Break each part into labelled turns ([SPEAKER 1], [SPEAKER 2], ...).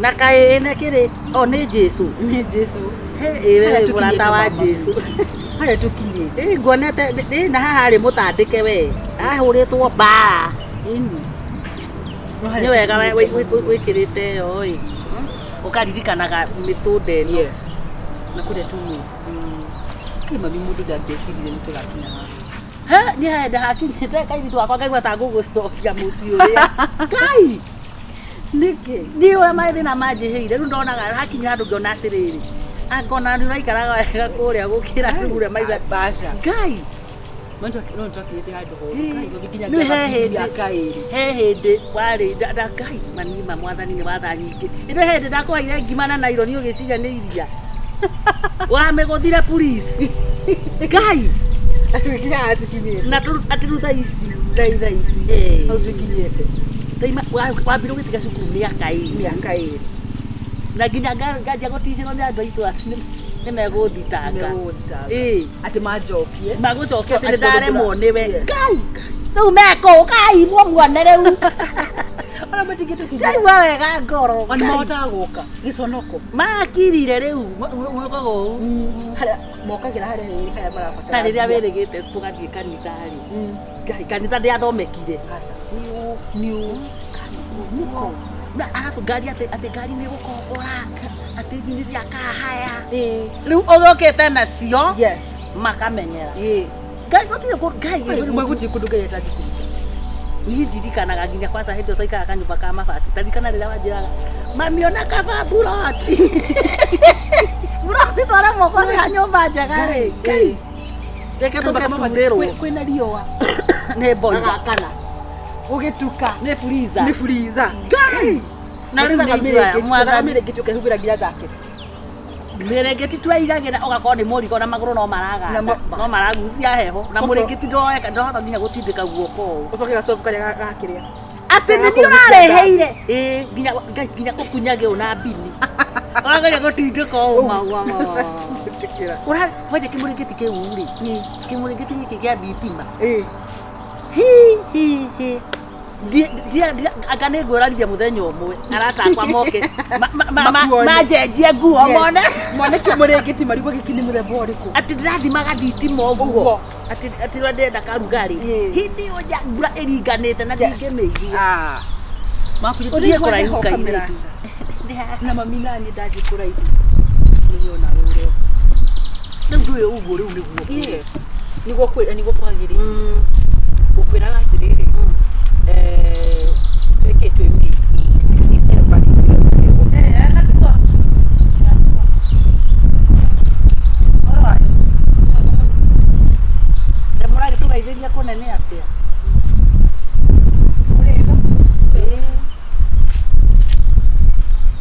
[SPEAKER 1] Na kaĩ na kĩrĩ o nĩ Jesu.
[SPEAKER 2] Nĩ Jesu.
[SPEAKER 1] He ĩwe
[SPEAKER 2] Harĩa
[SPEAKER 1] wĩ mũrata
[SPEAKER 2] tũkinyĩte
[SPEAKER 1] wa
[SPEAKER 2] mama.
[SPEAKER 1] Jesu.
[SPEAKER 2] Harĩa tũkinyĩte.
[SPEAKER 1] Ĩ nguonete ĩ na haha harĩ mũtandĩke we. Ahũrĩtwo mbara.
[SPEAKER 2] Ĩni.
[SPEAKER 1] Nĩ wega wĩkĩrĩte ĩyo ĩ. Ũkaririkanaga mĩtũnda ĩno.
[SPEAKER 2] Yes. Na kũrĩa tumĩte. Kĩ mami mũndũ ndangĩeciririe nĩ tũgakinya haha.
[SPEAKER 1] He niĩ he ndahakinyĩte kairĩtu gakwa ngaigua ta ngũgũcokia mũciĩ ũrĩa. Ngai!
[SPEAKER 2] Nĩkĩ?
[SPEAKER 1] Niĩ ũrĩa mathĩna manjĩhĩire rĩu ndonaga hakinya handũ ngĩona atĩrĩrĩ angona nĩ ũraikaraga wega kũrĩa gũkĩra rĩu ũrĩa maica.
[SPEAKER 2] Baca.
[SPEAKER 1] Ngai!
[SPEAKER 2] No nĩtwakinyĩte handũ horu. Ngai mami nginya
[SPEAKER 1] Nĩ he hĩndĩ
[SPEAKER 2] mĩaka ĩrĩ.
[SPEAKER 1] he hĩndĩ warĩ ngai manima mwathani nĩ watha nyingĩ ĩno he hĩndĩ ndakũheire ngima na naironi ũgĩciria nĩ iria wamĩgũthire police ngai.
[SPEAKER 2] Atũgĩkinya haha tũkinyĩte.
[SPEAKER 1] Na atĩ rĩu thaa ici.
[SPEAKER 2] Thaa thaa ici.
[SPEAKER 1] Eh.
[SPEAKER 2] Hau tũkinyĩte.
[SPEAKER 1] Wambire ũgĩtiga cukuru mĩaka ĩrĩ.
[SPEAKER 2] Mĩaka ĩrĩ.
[SPEAKER 1] Na nginya nganjia gũticĩrwo nĩ andũ aitũ atĩ nĩ megũthitanga.
[SPEAKER 2] Nĩmegũthitanga.
[SPEAKER 1] Ĩĩ.
[SPEAKER 2] Atĩ manjokie.
[SPEAKER 1] Magũcokia atĩ
[SPEAKER 2] Atĩ
[SPEAKER 1] nĩ ndaremwo nĩwe.
[SPEAKER 2] Yes.
[SPEAKER 1] Ngai rĩu mekũ kai muone rĩu.
[SPEAKER 2] Ona matingĩtũkinyia.
[SPEAKER 1] Ndaigua wega ngoro.
[SPEAKER 2] Ona mahotaga gũka. Gĩconoko.
[SPEAKER 1] Makirire rĩu mwĩkaga ũũ.
[SPEAKER 2] Harĩa mokagĩra harĩa rĩrĩ harĩa marabatara.
[SPEAKER 1] Ta rĩrĩa wĩrĩgĩte tũgathiĩ kanitha rĩ. Ngai kanitha ndĩathomekire.
[SPEAKER 2] Aca.
[SPEAKER 1] Niũ. Nĩkũ. Na arabu ngari atĩ atĩ ngari nĩ gũkombora atĩ ici nĩ cia kahaya.
[SPEAKER 2] Ĩĩ.
[SPEAKER 1] Rĩu ũgũkĩte nacio
[SPEAKER 2] Yes.
[SPEAKER 1] makamenyera.
[SPEAKER 2] Ĩĩ.
[SPEAKER 1] Ngai gũtirĩ Ngai
[SPEAKER 2] Mwe gũtirĩ kũndũ Ngai atangĩkũruta.
[SPEAKER 1] Niĩ ndirikanaga nginya kwanza hĩndĩ ĩyo twaikaraga kanyũmba ka mabati taririkana rĩrĩa wanjĩraga mami ona kaba mburoti mburoti twaremwo kũrĩha nyũmba njega rĩ. Ngai reke tũke turĩrwo.
[SPEAKER 2] Kwĩna riũa.
[SPEAKER 1] Nĩ boiler.
[SPEAKER 2] Gagakana. Gũgĩtuka.
[SPEAKER 1] Nĩ freezer.
[SPEAKER 2] Nĩ freezer.
[SPEAKER 1] Ngai na rĩu nĩ ithuĩ mwathani.
[SPEAKER 2] Mĩrĩngĩti ũkehumbĩra nginya jacket.
[SPEAKER 1] Mĩrĩngĩti twaigagĩra ũgakorwo nĩ mũrigo na magũrũ no maraganda
[SPEAKER 2] Na
[SPEAKER 1] no maragucia heho na
[SPEAKER 2] Coka-
[SPEAKER 1] mũrĩngĩti ndoeka ndohota nginya gũtindĩka guoko ũũ.
[SPEAKER 2] Ũcoke gastovu karĩa gakĩrĩa.
[SPEAKER 1] Atĩ nĩ niĩ ũrareheire. Ĩĩ nginya Ngai nginya ũkunyage ũũ na mbini ũrageria gũtindĩka ũũ magua. Ũra kwanja kĩmũrĩngĩti kĩu rĩ kĩmũrĩngĩti gĩkĩ gĩa thitima.
[SPEAKER 2] Ĩĩ.
[SPEAKER 1] Hi hi hi. Anga nĩ ngwĩrarire mũthenya ũmwe arata akwa moke
[SPEAKER 2] Makuone.
[SPEAKER 1] manjenjie nguo mone.
[SPEAKER 2] Mone kĩmũrĩngĩti marigwo gĩkĩ nĩ mũthemba ũrĩkũ.
[SPEAKER 1] Atĩ ndĩrathimaga thitima ũguo.
[SPEAKER 2] Ũguo.
[SPEAKER 1] Atĩ atĩ ũrĩa ndĩrenda karugarĩ.
[SPEAKER 2] Ĩĩ.
[SPEAKER 1] Hĩndĩ ĩyo mbura ĩringanĩte na ndingĩmĩigua. Ũthiĩ
[SPEAKER 2] Ũthiĩ
[SPEAKER 1] kũraihu kairĩtu.
[SPEAKER 2] Na mami nani ndathiĩ kũraihu. Nĩwe onawe ũrĩa.
[SPEAKER 1] Rĩu ndũĩ ũguo rĩu nĩguo.
[SPEAKER 2] Yes. Nĩguo kwĩ nĩguo kwagĩrĩire. Ngũkwĩraga atĩrĩrĩ. Twĩkĩ twĩ May. December.
[SPEAKER 1] Mũragĩtũgeithĩria kũnene atĩa?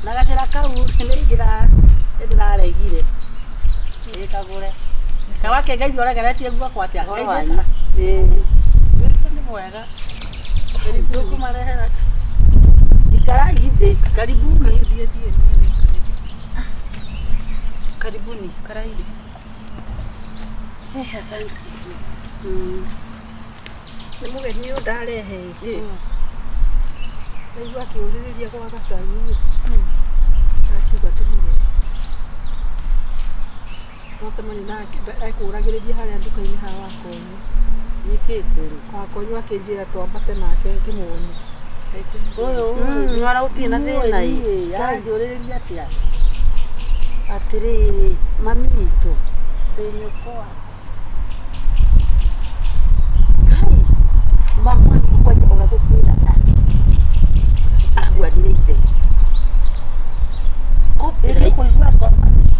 [SPEAKER 1] Na gacĩra kau nĩ ndĩraregire. Ĩĩ kagũre. Kawake ngai ũregeretie guoko atĩa?
[SPEAKER 2] Ũhoro wanyu.
[SPEAKER 1] Ĩĩ. Nĩ mwega. Tũkũmarehera. Ikarai thĩ. Karibuni.
[SPEAKER 2] Karibuni, karairi.
[SPEAKER 1] Eh, asante.
[SPEAKER 3] Nĩ mũgeni ũyũ ndarehe. Ndaigua akĩũrĩrĩria gwa gacai. Ndakiuga ndĩmũrehe. Twacemania nake ekũragĩrĩria harĩa nduka-inĩ ha Wakonyo.
[SPEAKER 1] Nĩkĩ kũrũ?
[SPEAKER 3] Wakonyo akĩnjĩra twambate nake ngĩmuonie.
[SPEAKER 1] Ũyũ
[SPEAKER 4] Wara gũtirĩ na thĩna ĩ.
[SPEAKER 1] Aranjũrĩrĩria atĩa?
[SPEAKER 4] Atĩrĩrĩ mami witũ.
[SPEAKER 1] Ndĩ nyũkwa.
[SPEAKER 4] Ngai mama kwanja ona gũkwĩraga ahuanire ithe. Copyright.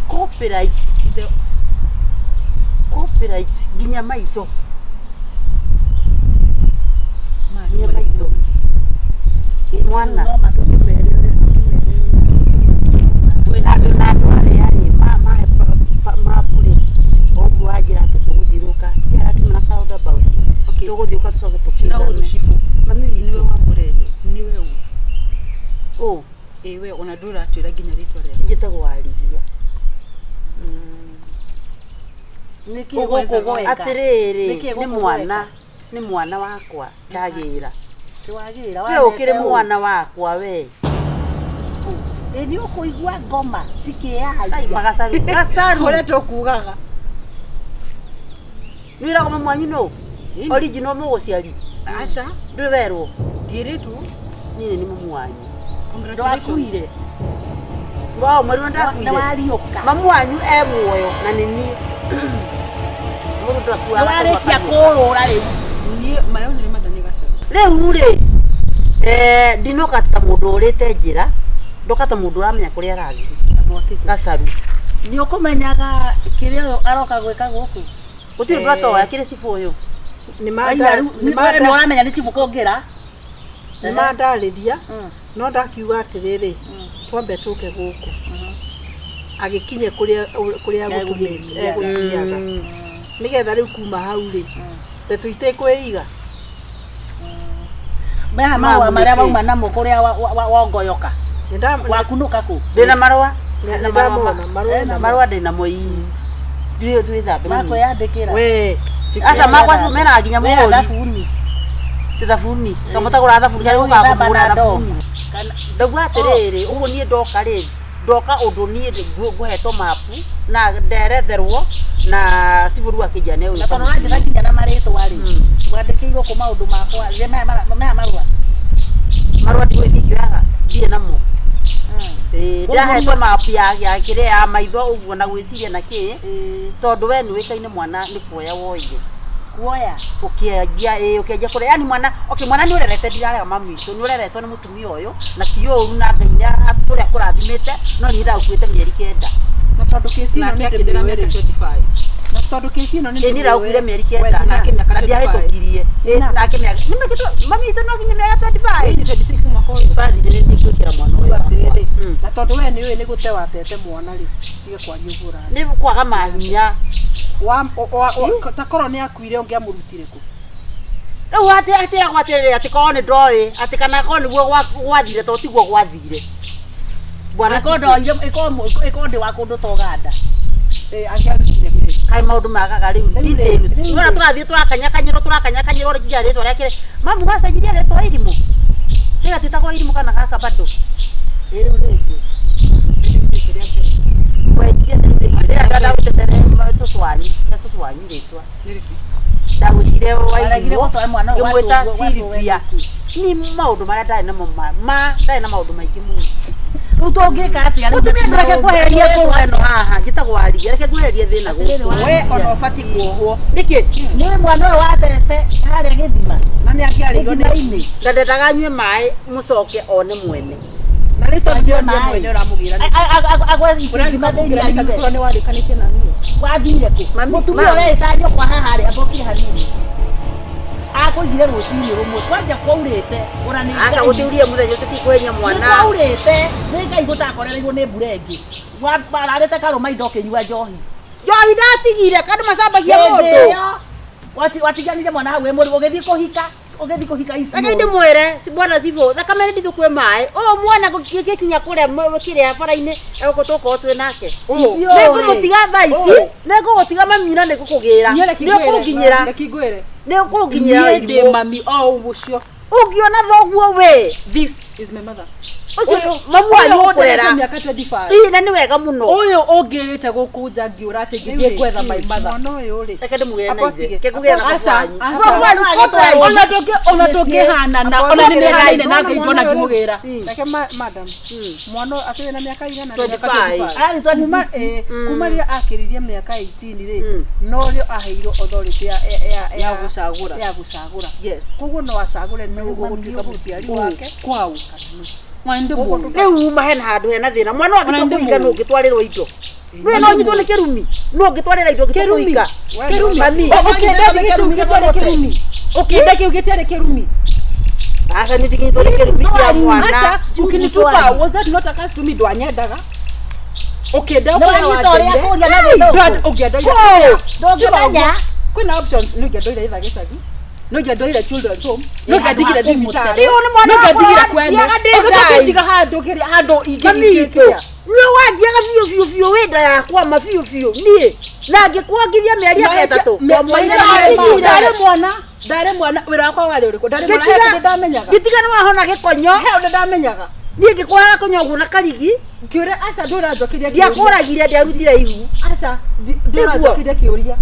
[SPEAKER 4] Copyright. Copyright nginya maitho. Nginya maitho. Mwana.
[SPEAKER 1] No matũkĩmere ũrĩa tũkĩmere.
[SPEAKER 4] Andũ na andũ arĩa rĩ mapurĩ ũguo wanjĩra atĩ tũgũthiũrũrũka yaratima na roundabout.
[SPEAKER 2] Okay.
[SPEAKER 4] Tũgũthiũrũrũka tũcoke
[SPEAKER 2] Tina ũru
[SPEAKER 4] tũkĩrane.
[SPEAKER 2] cibũ.
[SPEAKER 4] Mami
[SPEAKER 2] Nĩwe
[SPEAKER 4] witũ.
[SPEAKER 2] wamũrehe. Nĩwe ũ.
[SPEAKER 4] Ũ
[SPEAKER 2] Ĩ we ona ndũratwĩra nginya rĩtwa rĩaku.
[SPEAKER 4] Njĩtagwo Warigia.
[SPEAKER 1] Nĩkĩ gũkũ gweka?
[SPEAKER 4] Atĩrĩrĩ,
[SPEAKER 1] Nĩkĩ
[SPEAKER 4] nĩ
[SPEAKER 1] gũkũ
[SPEAKER 4] mwana,
[SPEAKER 1] gweka?
[SPEAKER 4] nĩ mwana wakwa ndagĩra.
[SPEAKER 1] Wagĩra,
[SPEAKER 4] We ũkĩrĩ mwana wakwa we.
[SPEAKER 1] Ĩ nĩ ũkũigua ngoma
[SPEAKER 4] Ai
[SPEAKER 1] cikĩyaria.
[SPEAKER 4] magacaru. Gacaru.
[SPEAKER 2] Ũrĩa tũkugaga.
[SPEAKER 4] Nĩ wĩragwo mamu wanyu nũ? Original mũgũciari.
[SPEAKER 2] Aca,
[SPEAKER 4] Ndũrĩ werwo.
[SPEAKER 2] ndiĩrĩtwo.
[SPEAKER 4] Niĩ nĩ mamu wanyu.
[SPEAKER 1] Ndwakuire.
[SPEAKER 4] Wao mweri
[SPEAKER 1] Nĩ
[SPEAKER 4] ndakuire.
[SPEAKER 1] wariũka.
[SPEAKER 4] Mamu wanyu e muoyo na nĩ niĩ. Mũndũ
[SPEAKER 1] Nĩ
[SPEAKER 4] ndakuaga
[SPEAKER 1] warĩkia kũrũra rĩu.
[SPEAKER 2] Niĩ mayo nĩ mathani gacaru.
[SPEAKER 4] Rĩu rĩ, ndinoka ta mũndũ ũrĩte njĩra, ndoka ta mũndũ ũramenya kũrĩa arathiĩ. Gacaru.
[SPEAKER 1] Nĩ ũkũmenyaga kĩrĩa ũyũ aroka gwĩka gũkũ.
[SPEAKER 4] Gũtirĩ ũndũ atoĩ akĩrĩ cibũ ũyũ.
[SPEAKER 3] Nĩ
[SPEAKER 1] Aya, rĩu nĩ ũramenya nĩ cibũ kũngĩra.
[SPEAKER 3] nĩ mandarĩria no ndakiuga atĩrĩrĩ, twambe tũke gũkũ agĩkinye kũrĩa kũrĩa egũtũmĩte egũthiaga, nĩgetha rĩu kuma hau rĩ tũitekwĩiga.
[SPEAKER 1] Maya marũa marĩa wauma namo kũrĩa wongoyoka. Wakunũka kũ?
[SPEAKER 4] Ndĩna marũa.
[SPEAKER 3] Nĩ ndamona marũa na
[SPEAKER 4] Marũa ndĩnamo ii. Ndiũĩ twĩthambe.
[SPEAKER 1] Makwĩyandĩkĩra.
[SPEAKER 3] We
[SPEAKER 4] Aca makwa mena nginya
[SPEAKER 1] We
[SPEAKER 4] mũhũri.
[SPEAKER 1] thabuni.
[SPEAKER 4] Ti thabuni. Kamũtagũra thabuni karĩa gũkaga kũmũgũra thabuni.
[SPEAKER 1] Kana
[SPEAKER 4] Ndauga atĩrĩrĩ, ũguo niĩ ndoka rĩ, ndoka ũndũ niĩ ngũhetwo mapu na nderetherwo na cibũ rĩu akĩnjĩra nĩ
[SPEAKER 1] na
[SPEAKER 4] egwĩka
[SPEAKER 1] tondũ ũranjĩra nginya na marĩtwa rĩ, wandĩkĩirwo kũ maũndũ makwa rĩrĩa maya marũa.
[SPEAKER 4] Marũa ndigũgĩthiĩ ngĩoyaga, ndirĩ namo. Ĩĩ, ndĩrahetwo mapu ya kĩrĩa ya maitho ũguo na gwĩciria na kĩ, tondũ we nĩ ũĩkaine mwana nĩ kuoya woire.
[SPEAKER 1] Kuoya.
[SPEAKER 4] Ũkĩanjia ĩĩ, ũkĩanjia kũrĩa yani mwana, okay, mwana nĩ ũrerete, ndirarega mami witũ nĩ ũreretwo nĩ mũtumia ũyũ na ti ũru na Ngai nĩ ũrĩa akũrathimĩte, no niĩ ndagũkuĩte mĩeri 9.
[SPEAKER 3] Na tondũ kesi ĩno
[SPEAKER 2] Nake
[SPEAKER 3] nĩ
[SPEAKER 2] akĩndĩra
[SPEAKER 3] ndĩmĩũĩ
[SPEAKER 2] mĩaka
[SPEAKER 3] rĩ,
[SPEAKER 2] 25.
[SPEAKER 3] na tondũ kesi ĩno nĩ
[SPEAKER 4] Ĩĩ niĩ ndagũkuire
[SPEAKER 3] ndĩmĩũĩ
[SPEAKER 4] mĩeri 9
[SPEAKER 2] Nake mĩaka
[SPEAKER 4] na
[SPEAKER 2] 25.
[SPEAKER 4] ndiahĩtũkirie. Ĩĩ nake mĩaka nĩmekĩtwo mami witũ no nginya mĩaka 25.
[SPEAKER 2] Ĩĩ 26 mwaka ũyũ.
[SPEAKER 4] Bathire nĩ gwĩkĩra mwana ũyũ wakwa.
[SPEAKER 3] Atĩrĩrĩ, na tondũ we nĩ ũĩ nĩ gũte watete mwana rĩ, tige kwaria ũguo ũraria.
[SPEAKER 4] Nĩ kwaga mahinya.
[SPEAKER 3] Ta korwo nĩ akuire ũngĩamũrutire kũ?
[SPEAKER 4] Rĩu atĩ atĩragwo atĩrĩrĩ, atĩ korwo nĩ ndoĩ atĩ kana korwo nĩguo gwathire, tondũ tiguo gwathire. Bwana
[SPEAKER 1] Ĩkorwo
[SPEAKER 4] cibũ.
[SPEAKER 1] ndoire, ĩkorwo ndĩ wa kũndũ ta Ũganda.
[SPEAKER 3] Ĩĩ angĩarutire kũ?
[SPEAKER 4] Kaĩ maũndũ magaga rĩu details.
[SPEAKER 3] Rĩu rĩ.
[SPEAKER 4] Nĩwona tũrathiĩ tũrakanyakanyĩrwo tũrakanyakanyĩrwo nginya rĩtwa rĩake. Mamu wacenjirie rĩtwa irimũ. Tiga titagwo irimũ kana gaka bado. Ĩĩ rĩu rĩngĩ. Wenjire rĩu rĩngĩ. Ndĩrenda ndagũtetere cũcũ wanyu, ya cũcũ wanyu rĩtwa. Ndagwĩtire wa
[SPEAKER 1] Waregire
[SPEAKER 4] irimũ.
[SPEAKER 1] gũtwara mwana ũyũ
[SPEAKER 4] Ngĩmwĩta
[SPEAKER 1] wa cũcũ
[SPEAKER 4] Sylvia. Ni maũndũ marĩa ndarĩ namo ma ndarĩ na maũndũ maingĩ mũno.
[SPEAKER 1] Rĩu tũngĩka atĩa rĩu?
[SPEAKER 4] Mũtumia ndũreke ngwehererie ngũrũ ĩno haha, njĩtagwo Warigia, reke ngwehererie thĩna
[SPEAKER 1] Atĩrĩrĩ,
[SPEAKER 4] gũkũ.
[SPEAKER 3] We ona ũbatiĩ kuohwo.
[SPEAKER 4] Nĩkĩ?
[SPEAKER 1] Nĩ mwana ũyũ watete harĩa gĩthima.
[SPEAKER 3] Na nĩ angĩarĩirwo nĩ
[SPEAKER 1] Gĩthima-inĩ.
[SPEAKER 4] Na ndendaga anyue maĩ mũcoke one mwene.
[SPEAKER 3] Na rĩu tondũ nĩ onire
[SPEAKER 1] Maĩ.
[SPEAKER 3] mwene ũramũgĩra nĩ
[SPEAKER 1] Agwe gĩthima thĩinĩ anyue.
[SPEAKER 2] Korwo nĩ warĩkanĩtie na niĩ.
[SPEAKER 1] Wathire kũ?
[SPEAKER 4] Mami,
[SPEAKER 1] Mũtumia
[SPEAKER 4] mami.
[SPEAKER 1] ũreĩta nyũkwa haha rĩ, ambokire hanini. Akũigire rũcinĩ rũmwe kwanja kwaurĩte ona nĩ
[SPEAKER 4] Aca
[SPEAKER 1] Ngai.
[SPEAKER 4] gũtiurie mũthenya ũtĩti kũhenya mwana.
[SPEAKER 1] Nĩ kwaurĩte nĩ Ngai gũtakorereirwo nĩ mbura ĩngĩ. Wararĩte karũma indo ũkĩnyua njohi.
[SPEAKER 4] Njohi ndatigire kandũ macambagia
[SPEAKER 1] Hĩndĩ
[SPEAKER 4] mũndũ.
[SPEAKER 1] ĩyo, watiganire mwana hau wĩ mũrĩ ũgĩthiĩ kũhika, ũgĩthiĩ kũhika
[SPEAKER 4] Reke
[SPEAKER 1] icio.
[SPEAKER 4] ndĩmwĩre bwana cibũ, thakame nĩ nditũ kwĩ maĩ. Ũyũ mwana gĩkinya kũrĩa kĩrĩa bara-inĩ egũkũ tũgũkorwo twĩ nake.
[SPEAKER 1] Icio
[SPEAKER 4] Nĩ
[SPEAKER 1] rĩ.
[SPEAKER 4] ngũmũtiga thaa ici, nĩ ngũgũtiga mami na nĩ ngũkũgĩra.
[SPEAKER 2] Niĩ reke
[SPEAKER 4] Nĩ
[SPEAKER 2] ngwĩre,
[SPEAKER 4] ũkũnginyĩra,
[SPEAKER 2] reke ngwĩre.
[SPEAKER 4] nĩ ũkũnginyĩra
[SPEAKER 2] Niĩ ndĩ
[SPEAKER 4] irimũ.
[SPEAKER 2] mami o ũcio.
[SPEAKER 4] Ũngĩona thoguo we,
[SPEAKER 2] This is my mother.
[SPEAKER 4] ũcio mamu wanyu
[SPEAKER 2] Ũyũ
[SPEAKER 4] ũkũrera.
[SPEAKER 2] ũnderete mĩaka 25.
[SPEAKER 4] Ii na nĩ wega mũno.
[SPEAKER 2] Ũyũ ũngĩrĩte gũkũ nja ngĩũra atĩ ngĩthiĩ gwetha my mother.
[SPEAKER 3] Mwana ũyũ rĩ.
[SPEAKER 4] Reke ndĩmũgĩre na
[SPEAKER 3] Amba
[SPEAKER 4] ithe.
[SPEAKER 3] ũtige.
[SPEAKER 4] Reke ngũgĩre na baba
[SPEAKER 2] Aca,
[SPEAKER 4] wanyu.
[SPEAKER 2] aca.
[SPEAKER 4] Baba wanyu kotũra
[SPEAKER 2] Ona tũngĩhanana, ona nĩ nĩhanaine na Ngai ndona ngĩmũgĩra.
[SPEAKER 3] Reke madam. Mwana ũyũ atĩ wĩna mĩaka igana?
[SPEAKER 4] 25.
[SPEAKER 1] Ararĩ
[SPEAKER 3] Kuma
[SPEAKER 1] 26.
[SPEAKER 3] kuma rĩrĩa akĩririe mĩaka 18 rĩ, norĩo aheirwo authority
[SPEAKER 2] Ya gũcagũra.
[SPEAKER 3] ya gũcagũra.
[SPEAKER 4] Yes.
[SPEAKER 3] Koguo no acagũre nĩ ũgũtuĩka mũciari wake.
[SPEAKER 2] Kwao. Mwende mũno.
[SPEAKER 4] Rĩu uma hena handũ hena thĩna. Mwana
[SPEAKER 2] Ona
[SPEAKER 4] wangĩtua
[SPEAKER 2] ndĩ
[SPEAKER 4] kũhika
[SPEAKER 2] mũũru.
[SPEAKER 4] nũ ũngĩtwarĩrwo indo. We no nyitwo nĩ kĩrumi. Nũ ũngĩtwarĩra indo ũngĩtua
[SPEAKER 2] Kĩrumi.
[SPEAKER 4] kũhika.
[SPEAKER 2] Kĩrumi.
[SPEAKER 4] Mami.
[SPEAKER 2] Ũkĩenda kĩu gĩtiarĩ kĩrumi. Ũkĩenda kĩu gĩtiarĩ kĩrumi.
[SPEAKER 4] Aca nĩ ndigĩtwo nĩ kĩrumi kĩa mwana.
[SPEAKER 2] Aca, ukinitupa, was that not a curse to me? Ndwanyendaga. Ũkĩenda
[SPEAKER 1] Nĩ
[SPEAKER 2] ũkũrĩa
[SPEAKER 1] wanyita ũrĩa
[SPEAKER 2] wandeire.
[SPEAKER 1] kũria na gĩthũngũ.
[SPEAKER 2] Ũngĩendoire.
[SPEAKER 4] Kũ?
[SPEAKER 1] Ndũngĩmenya.
[SPEAKER 2] Kwĩna options nĩ ũngĩendoire itha gĩcagi. No ngĩandwarire children's home. No ngĩandigire thibitarĩ.
[SPEAKER 4] Rĩu nĩ mwana
[SPEAKER 2] No
[SPEAKER 4] wakwa
[SPEAKER 2] ngĩandigire kwene.
[SPEAKER 4] wathiaga ndĩ
[SPEAKER 2] Ona
[SPEAKER 4] ndai.
[SPEAKER 2] ngĩndiga handũ kĩrĩa handũ ingĩ
[SPEAKER 4] Mami witũ
[SPEAKER 2] ingĩkĩra.
[SPEAKER 4] nĩ wanjiaga biũ biũ biũ wĩ nda yakwa ma biũ biũ niĩ na ngĩkuongithia mĩeri ĩka ĩtatũ Wamwaire na
[SPEAKER 2] Ndarĩ
[SPEAKER 4] mĩeri
[SPEAKER 2] mwana ndarĩ mwana wĩra wakwa warĩ ũrĩkũ ndarĩ mwana he
[SPEAKER 4] Ngĩtiga
[SPEAKER 2] ũndũ ndamenyaga
[SPEAKER 4] ngĩtiga nĩ wahona gĩkonyo
[SPEAKER 2] he ũndũ ndamenyaga
[SPEAKER 4] niĩ ngĩkũraga konyo ũguo na karigi
[SPEAKER 2] kĩũria aca ndũranjokeria kĩũria
[SPEAKER 4] ndiakũragire ndiarutire ihu
[SPEAKER 2] aca ndũranjokeria kĩũria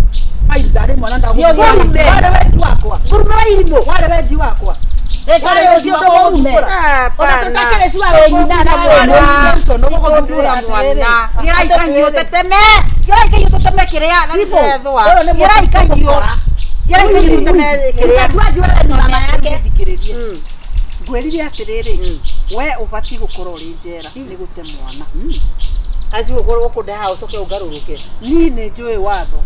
[SPEAKER 2] fine ndarĩ mwana
[SPEAKER 4] Ngũrume.
[SPEAKER 2] ndagũkũra warĩ wendi wakwa
[SPEAKER 4] ngũrume wa irimũ
[SPEAKER 2] warĩ wendi wakwa
[SPEAKER 1] Ĩkarĩ ũcio ũndũ mũrume. Ona tũtakĩrĩ cua wĩ nyina na mwana.
[SPEAKER 4] Gĩra ikahiũ teteme gĩra ikahiũ teteme kĩrĩa na
[SPEAKER 1] Sifo,
[SPEAKER 4] nĩthethwa
[SPEAKER 1] ũyũ nĩ
[SPEAKER 4] gĩra ikahiũ gĩra ikahiũ teteme kĩrĩa
[SPEAKER 1] Ũkatuanji wewe ni mama yake.
[SPEAKER 3] Thikĩrĩrie. Ngwĩrire atĩrĩrĩ, we ũbatiĩ gũkorwo ũrĩ njera nĩ gũte mwana.
[SPEAKER 4] aci gũkorwo gũkũndeha ũcoke ũngarũrũke
[SPEAKER 3] Niĩ nĩ njũĩ watho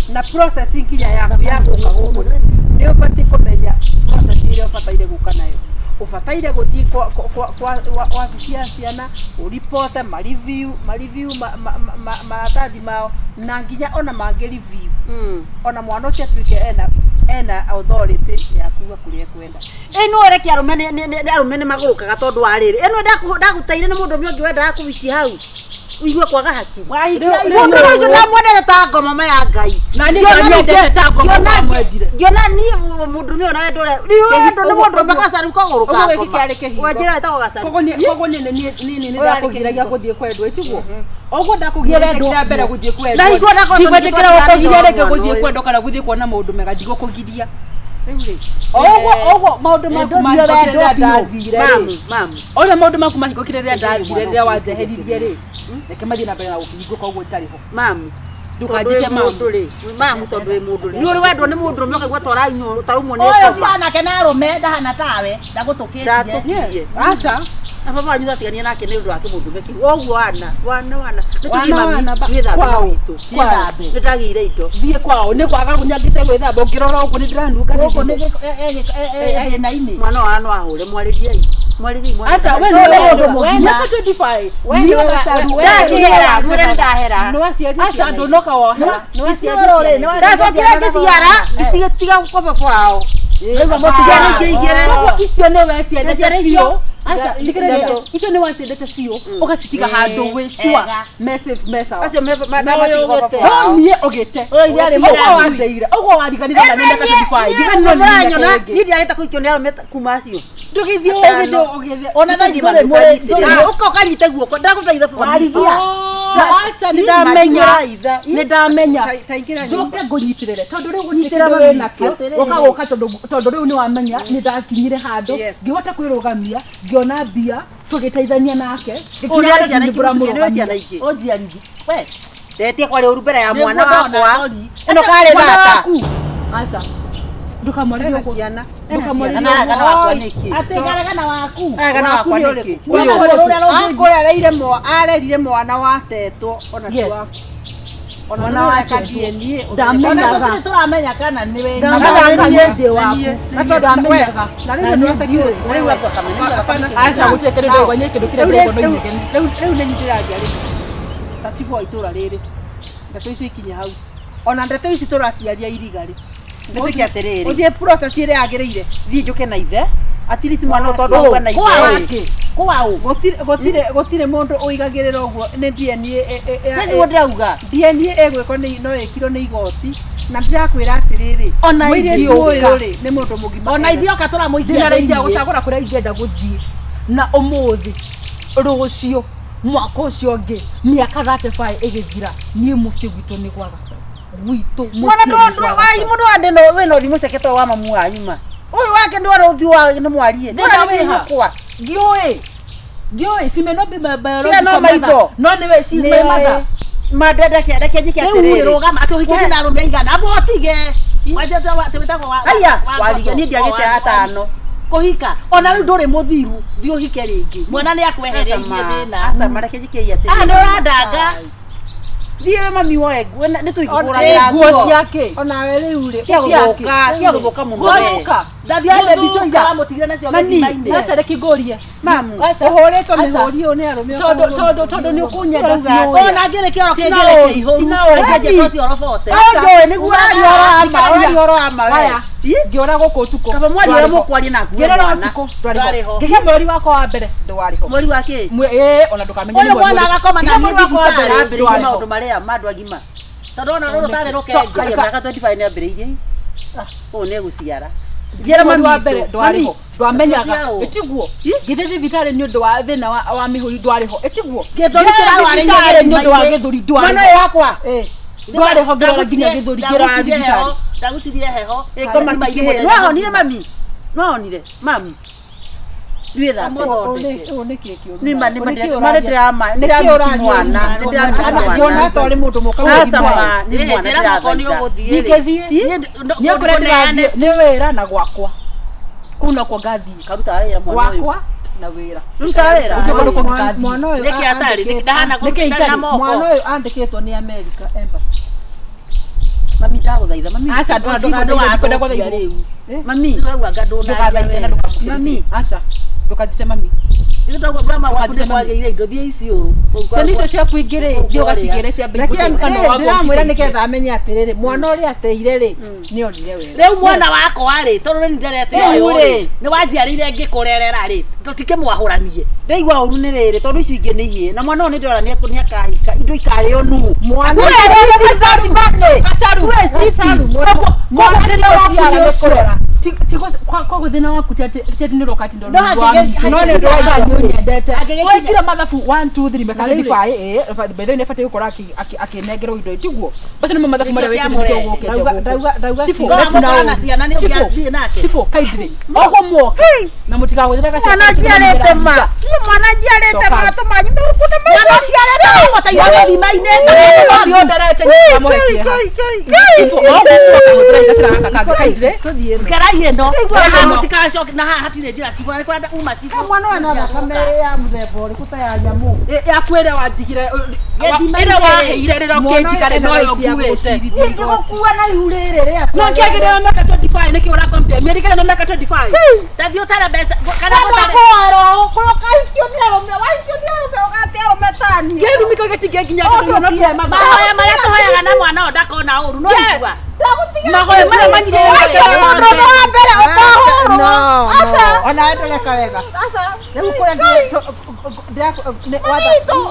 [SPEAKER 3] na process nginya yaku ya gũka gũkũ nĩ ũbatiĩ kũmenya process ĩrĩa ũbataire gũka nayo ũbataire gũthiĩ kwa wabici ya ciana ũripote mareview mareview maratathi mao na nginya ona mangĩ review ona mwana ũcio atuĩke ena authority ya kuga kũrĩa ekwenda.
[SPEAKER 4] Ĩno ũreke arũme arũme nĩ magũrũkaga tondũ wa rĩrĩ ĩno ndagũteire nĩ mũndũ ũmwe ũngĩ wendaga kũhikia hau ũigue kwaga haki
[SPEAKER 1] Wahikia
[SPEAKER 4] mũndũ ũcio ndamwendete ta ngoma ma ya ngai
[SPEAKER 2] Na niĩ
[SPEAKER 4] Ngĩona
[SPEAKER 2] ndamwendete ta ngoma ndamwendire.
[SPEAKER 4] ngĩona niĩ mũndũ ũmwe ona wendo ũrĩa rĩu wendo nĩ mũndũ ũmwe gacaru kagũrũ ka
[SPEAKER 3] Ũguo gĩkĩ
[SPEAKER 4] ngoma
[SPEAKER 3] kĩarĩ kĩhingo.
[SPEAKER 4] wenjĩra ĩtagwo gacaru
[SPEAKER 2] koguo niĩ nĩ
[SPEAKER 3] Ũyũ arĩ
[SPEAKER 2] ndakũgiragia
[SPEAKER 3] kĩhingo.
[SPEAKER 2] gũthiĩ kwendwo ĩtiguo ũguo ndakũgiragia njĩkĩra mbere gũthiĩ kwendwo
[SPEAKER 4] Na hingo ndakoretwo
[SPEAKER 2] ndigwĩtĩkĩra
[SPEAKER 4] nĩtwatiganĩte
[SPEAKER 2] gũkũgiria rĩngĩ
[SPEAKER 4] mwana
[SPEAKER 2] gũthiĩ
[SPEAKER 4] ũyũ.
[SPEAKER 2] kwendwo kana gũthiĩ kuona maũndũ mega ndigũkũgiria
[SPEAKER 3] Rĩu rĩ,
[SPEAKER 2] ũguo ũguo maũndũ maku
[SPEAKER 1] Ndũthiĩ
[SPEAKER 2] mahingũkire
[SPEAKER 1] wendwo
[SPEAKER 2] rĩrĩa
[SPEAKER 1] biũ.
[SPEAKER 2] ndathire rĩ
[SPEAKER 4] mamu mamu
[SPEAKER 2] ũrĩa maũndũ maku mahingũkire rĩrĩa ndathire rĩrĩa wanjeheririe rĩ reke mathiĩ na mbere na gũkĩhingũka ũguo itarĩ ho
[SPEAKER 4] mamu
[SPEAKER 2] Ndũkanjĩte
[SPEAKER 4] tondũ wĩ
[SPEAKER 2] mamu.
[SPEAKER 4] mũndũ rĩ mamu tondũ wĩ mũndũ rĩ nĩ ũrĩ wendwo nĩ mũndũ ũmwe ũkaigua tarumwo nĩ
[SPEAKER 1] Ũyũ ti
[SPEAKER 4] ngoma
[SPEAKER 1] anake na arũme ndahana tawe ndagũtũkĩtie.
[SPEAKER 4] ndatũkirie
[SPEAKER 2] aca
[SPEAKER 4] na baba wanyu twatiganire nake nĩ ũndũ wa kĩmũndũme kĩu ũguo wana wana wana nĩ
[SPEAKER 2] Wana,
[SPEAKER 4] tũthiĩ mami
[SPEAKER 2] wana,
[SPEAKER 4] gwĩthamba
[SPEAKER 2] kwao.
[SPEAKER 4] witũ
[SPEAKER 1] Kwao.
[SPEAKER 4] nĩ ndagĩire indo
[SPEAKER 2] thiĩ kwao nĩ kwaga nyangĩte gwĩthamba ũngĩrora ũguo nĩ ndĩranunga
[SPEAKER 1] Gũkũ nĩ thĩna-inĩ.
[SPEAKER 4] mwana wa no ahũre mwarĩriei mwarĩriei
[SPEAKER 2] aca we
[SPEAKER 1] Nĩ
[SPEAKER 2] nĩ
[SPEAKER 1] mũndũ
[SPEAKER 2] mũndũ
[SPEAKER 1] mũgima.
[SPEAKER 2] mĩaka 25
[SPEAKER 3] We
[SPEAKER 2] niĩ
[SPEAKER 3] nĩwe-
[SPEAKER 2] gacaru
[SPEAKER 3] we-
[SPEAKER 4] ndakĩhera mwĩre nĩ ndahera
[SPEAKER 3] nĩ waciarire
[SPEAKER 2] aca
[SPEAKER 3] ciana
[SPEAKER 2] ndũnoka wohera
[SPEAKER 3] Nĩ waciarire
[SPEAKER 1] Isiolo rĩ,
[SPEAKER 3] ciana
[SPEAKER 1] nĩ wa-
[SPEAKER 4] ndacokire ngĩciara ngĩcitiga kwa baba wao
[SPEAKER 1] Rĩu mũtiga-
[SPEAKER 4] Ciana ingĩ igĩrĩ.
[SPEAKER 2] Koguo icio nĩ we
[SPEAKER 4] Ciana
[SPEAKER 2] ciendete
[SPEAKER 4] icio?
[SPEAKER 2] biũ aca thikĩrĩria
[SPEAKER 4] Ithatũ.
[SPEAKER 2] icio nĩ waciendete biũ ũgacitiga handũ wĩ sure
[SPEAKER 1] Ega.
[SPEAKER 2] me safe me sawa
[SPEAKER 4] acio ndamatiga kwa baba
[SPEAKER 2] no
[SPEAKER 4] wao
[SPEAKER 2] niĩ ũgĩte
[SPEAKER 1] Ũyũ ithe arĩ
[SPEAKER 2] ũguo
[SPEAKER 1] mũragũri.
[SPEAKER 2] wandeire ũguo wariganire na nĩ mĩaka 25 ndiganirwo nĩ mĩaka
[SPEAKER 4] mũranyona
[SPEAKER 2] ĩngĩ
[SPEAKER 4] niĩ ndiagĩte kũikio nĩ arũme kuma acio
[SPEAKER 2] ndũgĩthiĩ
[SPEAKER 4] Atano.
[SPEAKER 2] ũgĩthiĩ ũgĩthiĩ
[SPEAKER 1] Ona thaa ici ndũrĩ mũrĩ-
[SPEAKER 4] ũka ũkanyite guoko ndagũthaitha baba
[SPEAKER 1] Warigia.
[SPEAKER 2] aca nĩ ndamenya nĩ ndamenya
[SPEAKER 3] Ta ingĩra nyũmba.
[SPEAKER 2] njoke ngũnyitĩrĩre tondũ rĩu gũtirĩ kĩndũ wĩ nakĩo ũka gũka tondũ rĩu nĩ wamenya nĩ ndakinyire handũ
[SPEAKER 3] Yes.
[SPEAKER 2] ngĩhota kwĩrũgamia ngĩona mbia tũgĩteithania nake
[SPEAKER 4] Ũyũ nĩ arĩ ciana ingĩ,
[SPEAKER 2] ngĩkinya
[SPEAKER 4] nĩ arĩ ciana ingĩ.
[SPEAKER 1] Ũnjiarithie. We,
[SPEAKER 4] ndetie kwarĩ ũru mbere ya
[SPEAKER 1] Nĩguo
[SPEAKER 4] mwana
[SPEAKER 1] ndona,
[SPEAKER 4] wakwa
[SPEAKER 1] sorry.
[SPEAKER 4] ĩno karĩ
[SPEAKER 2] Mwana
[SPEAKER 4] thata
[SPEAKER 2] waku aca ndũkamwarĩrie
[SPEAKER 3] Ena
[SPEAKER 2] ũguo
[SPEAKER 3] ciana.
[SPEAKER 2] ndũkamwarĩrie
[SPEAKER 4] Aragana wakwa nĩkĩ
[SPEAKER 1] atĩ ngaragana waku.
[SPEAKER 4] aragana wakwa
[SPEAKER 3] Waku nĩ
[SPEAKER 4] nĩkĩ
[SPEAKER 3] ũrĩkũ?
[SPEAKER 1] Ũyũ. Ũrĩa ũrũngĩnji.
[SPEAKER 3] Akũrereire arerire mwana watetwo ona ti
[SPEAKER 2] Yes.
[SPEAKER 3] waku. Ona
[SPEAKER 2] Mwana
[SPEAKER 3] ndũreka
[SPEAKER 2] watetwo.
[SPEAKER 3] DNA ũmenye
[SPEAKER 2] Ndamenyaga.
[SPEAKER 1] Ona tũtirĩ tũramenya kana nĩ we.
[SPEAKER 2] Ndamenyaga
[SPEAKER 4] Nĩ
[SPEAKER 2] nĩ ndĩ waku
[SPEAKER 4] niĩ.
[SPEAKER 3] Na tondũ-
[SPEAKER 2] ndamenyaga
[SPEAKER 3] na rĩu nĩ ndwacakire-
[SPEAKER 4] Rĩu akwa kamene,
[SPEAKER 3] Hapana.
[SPEAKER 2] Aca, gũtirĩ kĩndũ ndĩraigua, niĩ kĩndũ kĩrĩa
[SPEAKER 3] Rĩu
[SPEAKER 2] ndĩraigua no
[SPEAKER 3] rĩu-
[SPEAKER 2] inegene.
[SPEAKER 3] rĩu nĩ niĩ ndĩraria rĩ ta cibũ wa itũra rĩrĩ ndeto icio ikinye hau ona ndeto ici tũraciaria iriga rĩ
[SPEAKER 4] Nĩ tuĩke atĩrĩrĩ.
[SPEAKER 3] ũthiĩ process ĩrĩa yagĩrĩire
[SPEAKER 4] thiĩ njũke na ithe atiriti mwana ũyũ tondũ akwa na
[SPEAKER 1] Kwa
[SPEAKER 4] ithe rĩ
[SPEAKER 1] wake. Kwa ũ.
[SPEAKER 3] Gũtirĩ mũndũ ũigagĩrĩra ũguo nĩ DNA
[SPEAKER 4] nĩguo ndĩrauga
[SPEAKER 3] DNA ĩgwĩkwo no ĩkirwo nĩ igoti na ndĩrakwĩra atĩrĩrĩ
[SPEAKER 2] Ona
[SPEAKER 3] mũirĩtu
[SPEAKER 2] ingĩũka.
[SPEAKER 3] ũyũ rĩ nĩ mũndũ mũgima
[SPEAKER 1] Ona ithuĩ oka tũramũikia
[SPEAKER 2] ndĩna right ya
[SPEAKER 1] thĩinĩ.
[SPEAKER 2] gũcagũra kũrĩa ingĩenda gũthiĩ na ũmũthĩ rũciũ mwaka ũcio ũngĩ mĩaka 35 ĩgĩthira niĩ mũciĩ gwitũ nĩ gwa Gacaũ gwitũ
[SPEAKER 4] mwana
[SPEAKER 2] mũciĩ nĩ gwa Gacaũ.
[SPEAKER 4] mũndũ wa ndĩno wĩna ũthiũ mũceke to wa mamu wanyu ma ũyũ wake ndwara ũthiũ wa nĩ mwarie
[SPEAKER 2] Thĩna
[SPEAKER 4] ndwara nĩ
[SPEAKER 2] wĩ ha?
[SPEAKER 4] nyũkwa
[SPEAKER 2] Ndiũĩ ndiũĩ she may not be my
[SPEAKER 4] Tiga
[SPEAKER 2] biological
[SPEAKER 4] no
[SPEAKER 2] mother
[SPEAKER 4] maitho.
[SPEAKER 2] no nĩwe she is my
[SPEAKER 1] Nĩoĩ.
[SPEAKER 2] mother
[SPEAKER 4] ma ndeke ndeke njĩke
[SPEAKER 1] Rĩu
[SPEAKER 4] atĩrĩrĩ
[SPEAKER 1] rũgama atĩ ũhikĩtie na arũme aigana. Amba ũtige. Wanjia wĩtagwo wa-
[SPEAKER 4] aya
[SPEAKER 1] wa-
[SPEAKER 4] warigia niĩ ndiagĩte
[SPEAKER 1] wa-
[SPEAKER 4] atano
[SPEAKER 1] Kũhika. Ona rĩu ndũrĩ mũthiru, thiĩ ũhike rĩngĩ. Mwana nĩ akwehereirie thĩna.
[SPEAKER 4] aca mareke njĩke
[SPEAKER 1] Ah, nĩ
[SPEAKER 4] atĩrĩrĩ
[SPEAKER 1] ũrandanga.
[SPEAKER 4] thiĩ mami woe nguo nĩ tũikũgũragĩra
[SPEAKER 2] nguo
[SPEAKER 4] nguo
[SPEAKER 2] ciake
[SPEAKER 3] onawe rĩu rĩ
[SPEAKER 4] tia gũthũka tia gũthũka mũno we
[SPEAKER 2] Gũthũka.
[SPEAKER 1] Ndathiaga mbica iria wamũtigire nacio
[SPEAKER 4] Mami,
[SPEAKER 1] gĩthima-inĩ.
[SPEAKER 2] Aca reke ngũrie.
[SPEAKER 4] Mamu.
[SPEAKER 2] Aca.
[SPEAKER 3] Ũhũrĩtwo
[SPEAKER 2] Aca.
[SPEAKER 3] mĩhũri ũyũ nĩ arũme
[SPEAKER 2] Tondũ tondũ tondũ nĩ ũkũnyenda
[SPEAKER 4] Ũrauga
[SPEAKER 2] biũ.
[SPEAKER 4] atĩa?
[SPEAKER 1] Ona ngĩrĩ kĩoro
[SPEAKER 2] Tina
[SPEAKER 1] kĩngĩrĩ
[SPEAKER 2] ũũ,
[SPEAKER 1] kĩihũru.
[SPEAKER 2] tina ũũ.
[SPEAKER 1] Reke njĩke ũcio robote.
[SPEAKER 4] Ũyũ nĩguo ũraria ũhoro wa ma, ũraria ũhoro wa ma we.
[SPEAKER 2] Aya,
[SPEAKER 4] Ĩ?
[SPEAKER 2] ngĩũra gũkũ ũtukũ.
[SPEAKER 4] Kaba mwaria ũrĩa
[SPEAKER 2] Ndwarĩ ho.
[SPEAKER 4] mũkwaria na akuue
[SPEAKER 2] Ngĩrora
[SPEAKER 4] mwana.
[SPEAKER 2] ũtukũ
[SPEAKER 1] Ndwarĩ
[SPEAKER 2] ndwarĩ
[SPEAKER 1] ho.
[SPEAKER 2] ho. Ngĩgĩa mweri wakwa wa mbere ndwarĩ ho.
[SPEAKER 4] Mweri wa kĩ?
[SPEAKER 2] Ĩĩ, ona ndũkamenye
[SPEAKER 1] Ũyũ
[SPEAKER 2] nĩ mweri
[SPEAKER 1] mwana
[SPEAKER 2] ũrĩkũ.
[SPEAKER 1] agakoma na
[SPEAKER 2] Ngĩgĩa
[SPEAKER 1] niĩ
[SPEAKER 2] mweri wakwa wa mbere
[SPEAKER 1] thibitarĩ.
[SPEAKER 4] Ambĩrĩirie
[SPEAKER 2] ndwarĩ ho.
[SPEAKER 4] maũndũ marĩa ma andũ agima.
[SPEAKER 1] Tondũ ona rũrũ tarĩ rũkenge.
[SPEAKER 4] Kaya mĩaka 25 nĩ ambĩrĩirie. Ũũ nĩ egũciara. Njĩra
[SPEAKER 2] Mweri
[SPEAKER 4] mami
[SPEAKER 2] wa mbere
[SPEAKER 4] witũ.
[SPEAKER 2] ndwarĩ ho
[SPEAKER 4] Mami,
[SPEAKER 2] ndwamenyaga
[SPEAKER 1] Gũciarwo.
[SPEAKER 2] ĩtiguo ngĩthiĩ thibitarĩ nĩ ũndũ wa thĩna wa mĩhũri ndwarĩ ho ĩtiguo
[SPEAKER 1] Gĩthũri
[SPEAKER 2] Ngĩthiĩ
[SPEAKER 1] kĩrarwarĩire
[SPEAKER 2] thibitarĩ nĩ ũndũ wa
[SPEAKER 1] gĩthima-inĩ.
[SPEAKER 2] gĩthũri ndwarĩ
[SPEAKER 4] Mwana
[SPEAKER 2] ho
[SPEAKER 4] ũyũ wakwa.
[SPEAKER 2] ndwarĩ ho ngĩrora nginya gĩthũri ngĩrora thibitarĩ
[SPEAKER 1] Ndagucirie heho.
[SPEAKER 4] Ĩkoma tikĩhĩ. Nĩwahonire mami? Nĩwahonire? Mamu. Thiĩ thambe. Nĩ ma nĩ ma ndĩramisi mwana. Nĩ ndĩramisi mwana.
[SPEAKER 3] Ndĩrona ta ũrĩ mũndũ mũka
[SPEAKER 4] Aca ma nĩ mwana
[SPEAKER 1] Njĩra moko nĩ
[SPEAKER 4] ndĩrathaitha.
[SPEAKER 1] ũgũthiĩ.
[SPEAKER 2] ndingĩthiĩ niĩ kũrĩa ndĩrathiĩ nĩ wĩra na gwakwa kũu nokuo ngathiĩ
[SPEAKER 4] Karuta wĩra mwana ũyũ.
[SPEAKER 2] gwakwa na wĩra
[SPEAKER 4] Ruta wĩra.
[SPEAKER 2] Gũtirĩ kũndũ kũngĩ ngathiĩ.
[SPEAKER 3] Mwana ũyũ
[SPEAKER 1] Nĩkĩ atarĩ? Nĩkĩ ndahana
[SPEAKER 2] Nĩkĩ
[SPEAKER 1] ndarĩ na
[SPEAKER 2] itarĩ?
[SPEAKER 1] moko?
[SPEAKER 3] Mwana ũyũ andĩkĩtwo nĩ America Embassy.
[SPEAKER 4] Mami ndagũthaitha mami.
[SPEAKER 2] aca ndũgakwenda gũthaithwo
[SPEAKER 1] rĩu.
[SPEAKER 4] Mami.
[SPEAKER 1] Ndĩraigua anga
[SPEAKER 2] ndũgathaithe na
[SPEAKER 1] ndũnaria.
[SPEAKER 2] ndũkamũkĩrĩrie.
[SPEAKER 4] Mami.
[SPEAKER 2] aca ndũkanjĩte mami
[SPEAKER 1] Nĩtwaigua mama waku nĩkwagĩire indo thiĩ iciũrũ.
[SPEAKER 2] ciana icio ciaku ingĩ rĩ
[SPEAKER 1] Kũu
[SPEAKER 2] thiĩ
[SPEAKER 1] kwarĩa.
[SPEAKER 2] ũgacigĩre cia
[SPEAKER 3] Reke ndĩramwĩra nĩgetha amenye atĩrĩrĩ mwana ũrĩa ateire rĩ nĩ onire wega.
[SPEAKER 1] Rĩu mwana wakwa rĩ tondũ rĩu nderete
[SPEAKER 4] Rĩu
[SPEAKER 1] ũyũ
[SPEAKER 4] rĩ.
[SPEAKER 1] rĩ nĩ wanjiarĩire ngĩkũrerera rĩ tũtikĩmwahũranie.
[SPEAKER 4] Ndaigua ũru nĩ rĩrĩ tondũ icio ingĩ nĩ ihĩĩ na mwana ũyũ nĩ ndĩrona nĩ akahika indo ikarĩo nũ.
[SPEAKER 3] Mwana
[SPEAKER 2] Gacaru.
[SPEAKER 3] Gacaru, mwana ũciara nĩ kũrera.
[SPEAKER 2] Koguo thĩna waku ti atĩ nĩ ũroka atĩ
[SPEAKER 1] No, angĩgĩ-
[SPEAKER 3] No, nĩ ũndũ wa
[SPEAKER 2] nĩ ũnyendete
[SPEAKER 1] Angĩgĩkinya-
[SPEAKER 2] wekire mathabu 1 2 3 mĩaka
[SPEAKER 3] Na rĩu rĩ.
[SPEAKER 2] 25 ĩĩ bethe nĩ abatiĩ gũkorwo akĩnengerwo indo tiguo macio nĩmo mathabu marĩa
[SPEAKER 1] Nĩkĩo
[SPEAKER 2] wĩkĩte nĩkĩo
[SPEAKER 1] kĩamũrehe.
[SPEAKER 2] gũkĩte
[SPEAKER 3] Ndauga- ndauga- ndauga
[SPEAKER 2] Cibũ,
[SPEAKER 3] ciugo.
[SPEAKER 2] na tina
[SPEAKER 1] Mũkorana
[SPEAKER 2] ũũ.
[SPEAKER 1] ciana nĩ
[SPEAKER 2] Cibũ,
[SPEAKER 1] ũngĩathiĩ nake.
[SPEAKER 2] cibũ kindly oho muoke na mũtigagũthĩre gacoka
[SPEAKER 4] Mwana njiarĩte ma. Niĩ mwana njiarĩte
[SPEAKER 2] Coka.
[SPEAKER 4] ma tũmanyu mĩrukũ na
[SPEAKER 1] Mwana ũciarĩte ũmũteithia gĩthima-inĩ.
[SPEAKER 2] nderete nĩamũhe kĩeha Cibũ, oho muoke hũthĩra gacĩra gaka kangĩ kindly
[SPEAKER 3] Tũthiĩ.
[SPEAKER 1] Kerai ĩno
[SPEAKER 4] Ndaigua
[SPEAKER 1] na haha
[SPEAKER 4] ĩno.
[SPEAKER 1] mũtigacoke na haha hatirĩ njĩra cibũ na nĩ kũrenda uma cibũ.
[SPEAKER 3] Mwana ũyũ na thakame ya mũthemba ũrĩkũ ta ya nyamũ.
[SPEAKER 2] yaku ĩrĩa wandigire
[SPEAKER 1] Gĩthima-inĩ
[SPEAKER 2] ĩrĩa
[SPEAKER 1] rĩ.
[SPEAKER 2] waheire rĩrĩa
[SPEAKER 3] Mwana ũyũ
[SPEAKER 2] ũkĩndigare
[SPEAKER 3] ena
[SPEAKER 2] noyo
[SPEAKER 3] right ya
[SPEAKER 2] nguĩte
[SPEAKER 3] gũcirithia
[SPEAKER 4] Niĩ ngĩgũkua na ihu rĩrĩ rĩakwa.
[SPEAKER 2] no ngĩagĩrĩra mĩaka 25 nĩkĩ ũrakompia mĩeri ĩgana na mĩaka 25
[SPEAKER 1] Tathiĩ ũtare mbeca kana
[SPEAKER 4] Kana
[SPEAKER 1] ũtare
[SPEAKER 4] kũhoerwo ũkorwo ũkahikio nĩ arũme wahikio nĩ arũme ũgate arũme tani.
[SPEAKER 2] kĩrumi kĩu gĩtingĩnginya
[SPEAKER 4] Ũndũ
[SPEAKER 2] no
[SPEAKER 4] ũtige.
[SPEAKER 1] mahoya marĩa tũhoyaga na mwana ũyũ ndakona ũru no
[SPEAKER 2] Yes.
[SPEAKER 1] igua.
[SPEAKER 4] Ndagũtigĩra
[SPEAKER 2] Mahoya marĩa manyitĩte
[SPEAKER 4] Wahikio nĩ mũndũ ũmwe wa mbere ũkahũrwo.
[SPEAKER 3] No,
[SPEAKER 4] Aca.
[SPEAKER 3] no. Ona we ndũreka wega.
[SPEAKER 4] Aca.
[SPEAKER 3] Rĩu kũrĩa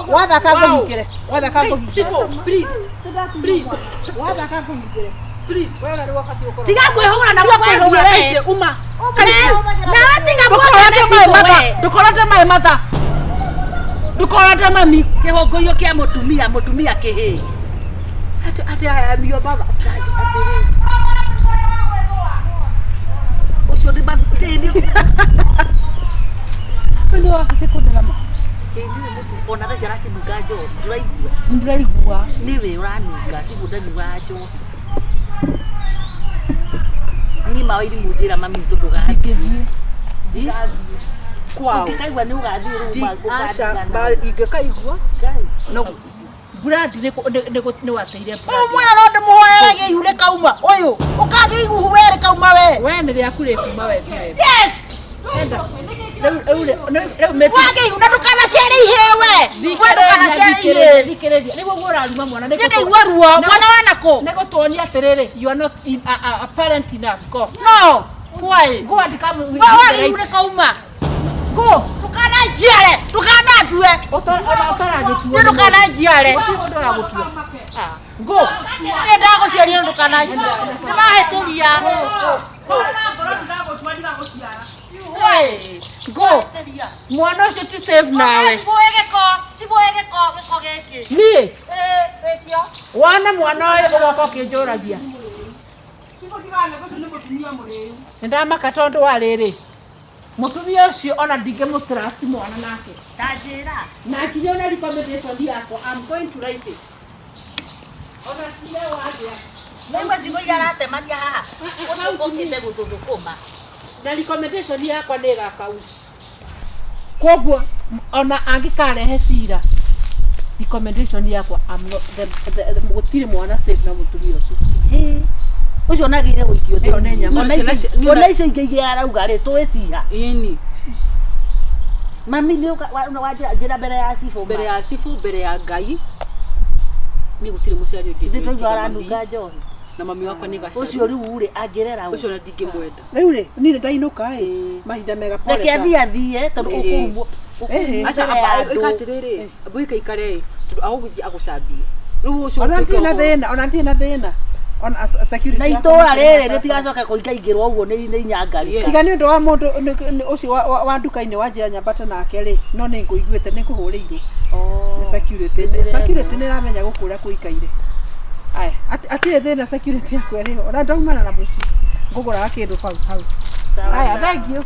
[SPEAKER 3] wathaka ngũhingĩre. Wathaka ngũhingĩre.
[SPEAKER 2] Cibũ, please please
[SPEAKER 3] Wathaka ngũhingĩre.
[SPEAKER 2] please
[SPEAKER 3] Wega nĩguo ũbatiĩ gũkorwo.
[SPEAKER 1] Tiga kwĩhũra na
[SPEAKER 2] tiga
[SPEAKER 1] guoko
[SPEAKER 2] kwĩhũra
[SPEAKER 1] we.
[SPEAKER 2] kaingĩ uma
[SPEAKER 1] Nawe tiga kuongerera
[SPEAKER 2] ndũkorate maĩ
[SPEAKER 1] cibũ
[SPEAKER 2] matha
[SPEAKER 1] we.
[SPEAKER 2] ndũkorate maĩ matha ndũkorate mami
[SPEAKER 1] Kĩhũngũyũ kĩa mũtumia mũtumia kĩhĩ.
[SPEAKER 2] atĩ atĩ I am your mother
[SPEAKER 1] Ũcio nĩ nĩ
[SPEAKER 2] nĩ wahati kũnderama
[SPEAKER 1] ona thaa ici arakĩnunga njohi ndũraigua
[SPEAKER 2] nĩndĩraigua
[SPEAKER 1] nĩwe ũranunga cibũ ndanyuaga njohi niĩ mawa irimũ njĩra mami witũ ndũgathiĩ
[SPEAKER 2] ndingĩthiĩ kwao
[SPEAKER 1] ũngĩkaigua nĩ ũgathiĩ rĩu
[SPEAKER 2] aca
[SPEAKER 1] ũkandigana.
[SPEAKER 2] ingĩkaigua
[SPEAKER 1] Ngai.
[SPEAKER 2] no
[SPEAKER 3] Brand nĩ wateire
[SPEAKER 4] Ũyũ mwana no ndĩmũhoeragie ihu rĩkauma ũyũ ũkagĩa ihu we rĩkauma we.
[SPEAKER 3] We nĩ rĩaku rĩkuma we ti we.
[SPEAKER 4] Yes.
[SPEAKER 3] Enda. Rĩu rĩu meti.
[SPEAKER 4] Wagĩa ihu na ndũkanaciare ihĩĩ we. We ndũkanaciare ihĩĩ.
[SPEAKER 2] thikĩrĩria nĩguo guo ũraruma mwana
[SPEAKER 4] Niĩ ndaigua ruo mwana wa nakũ.
[SPEAKER 3] Nĩ gũtuonia atĩrĩrĩ you are not a parent enough. Go.
[SPEAKER 4] No. Why?
[SPEAKER 3] Go and come with
[SPEAKER 4] We
[SPEAKER 3] the
[SPEAKER 4] wagĩa ihu
[SPEAKER 3] right.
[SPEAKER 4] rĩkauma.
[SPEAKER 3] Go.
[SPEAKER 4] Ndũkananjiare ndũkanandue.
[SPEAKER 3] Ona ũtaragĩtuo.
[SPEAKER 4] Niĩ ndũkananjiare.
[SPEAKER 3] Gũtirĩ mũndũ ũragũtua. Go.
[SPEAKER 4] Niĩ ndagũciarire ndũkananjiare. Nĩmahĩtĩria. Why?
[SPEAKER 3] Go. Mwana ũcio ti safe nawe.
[SPEAKER 4] Cibũĩ gĩko, cibũĩ gĩko, gĩko gĩkĩ.
[SPEAKER 3] Niĩ
[SPEAKER 4] Ĩĩ, wĩkio.
[SPEAKER 3] wona mwana ũyũ ũgoka ũkĩnjũragia. Nĩ ndamaka tondũ wa rĩrĩ mũtumia ũcio ona ndingĩmũtrust mwana nake
[SPEAKER 1] Ta njĩra.
[SPEAKER 3] na nginya ona recommendation yakwa I'm going to write it ona cira wagĩa
[SPEAKER 1] Naigua ciugo iria aratemania haha ũcio ũkĩte gũtũthũkũma.
[SPEAKER 3] na recommendation yakwa nĩ ĩgakaunt koguo ona angĩkarehe cira recommendation yakwa I'm not the gũtirĩ mwana safe na mũtumia ũcio.
[SPEAKER 1] Ũcio Ũcio nagĩrĩire gũikio
[SPEAKER 3] Ĩyo nĩ nyama.
[SPEAKER 1] Ona ona icio ingĩ igĩ arauga rĩ tũĩciha.
[SPEAKER 2] Ĩni.
[SPEAKER 1] Mami nĩ ũka wanjĩra njĩra mbere ya cibũ.
[SPEAKER 2] Mbere ya cibũ, mbere ya Ngai. Niĩ gũtirĩ mũciari ũngĩ
[SPEAKER 1] Ndĩ twaigua
[SPEAKER 2] ingĩtiga mami.
[SPEAKER 1] aranunga njohi.
[SPEAKER 2] Na mami wakwa nĩ gacaru.
[SPEAKER 1] Ũcio rĩu rĩ angĩrera ũ.
[SPEAKER 2] Ũcio ona ndingĩmwenda.
[SPEAKER 3] Rĩu rĩ, niĩ nĩ ndainũka ĩ, mahinda mega pole
[SPEAKER 1] Reke
[SPEAKER 3] sana.
[SPEAKER 1] athiĩ athiĩ tondũ
[SPEAKER 2] Ĩĩ.
[SPEAKER 1] ũkũrumwo.
[SPEAKER 3] Ĩhĩ.
[SPEAKER 2] Aca
[SPEAKER 1] mbere ya
[SPEAKER 2] amba
[SPEAKER 1] andũ.
[SPEAKER 2] ĩka atĩrĩrĩ, amba ũikaikare tondũ agũgũthiĩ agũcambie. Rĩu ũcio
[SPEAKER 3] Ona
[SPEAKER 2] ũtuĩke
[SPEAKER 3] ndirĩ na
[SPEAKER 2] ũhoro.
[SPEAKER 3] thĩna, ona ndirĩ na thĩna. Ona security
[SPEAKER 1] Na
[SPEAKER 3] yakwa
[SPEAKER 1] itũra
[SPEAKER 3] nĩ
[SPEAKER 1] rĩrĩ
[SPEAKER 3] kĩrĩ
[SPEAKER 1] rĩtigacoka kũingaingĩrwo ũguo nĩ nyangarika.
[SPEAKER 2] Yes.
[SPEAKER 3] tiga nĩ ũndũ wa mũndũ ũcio wa nduka-inĩ wanjĩra nyambate nake rĩ, no nĩ ngũiguĩte nĩ ngũhũrĩirwo nĩ security. Security nĩ ĩramenya gũkũ ũrĩa kũikaire. Aya, atirĩ thĩna security yakwa ĩrĩ ho. Ona ndaumana na mũciĩ ngũgũraga kĩndũ bau hau. Aya, thank you.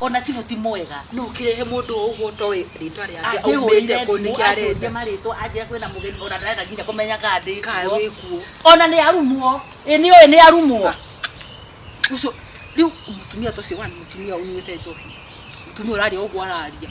[SPEAKER 1] Ona cibũ ti mwega.
[SPEAKER 2] No ũkĩrehe mũndũ ũguo ũtoĩ rĩtwa rĩake
[SPEAKER 1] Angĩhũrire
[SPEAKER 2] aumĩte kũ
[SPEAKER 1] thimũ
[SPEAKER 2] nĩkĩ
[SPEAKER 1] anjũrie
[SPEAKER 2] arenda.
[SPEAKER 1] marĩtwa anjĩra kwĩna mũgeni ona ndarenda nginya kũmenya kana ndĩ
[SPEAKER 2] Kana
[SPEAKER 1] kuo.
[SPEAKER 2] wĩ kuo.
[SPEAKER 1] Ona nĩ arumwo. Ĩ nĩ ũĩ nĩ arumwo.
[SPEAKER 2] Ũcio rĩu mũtumia ta ũcio wana mũtumia ũnyuĩte njohi. Mũtumia ũraria ũguo araria.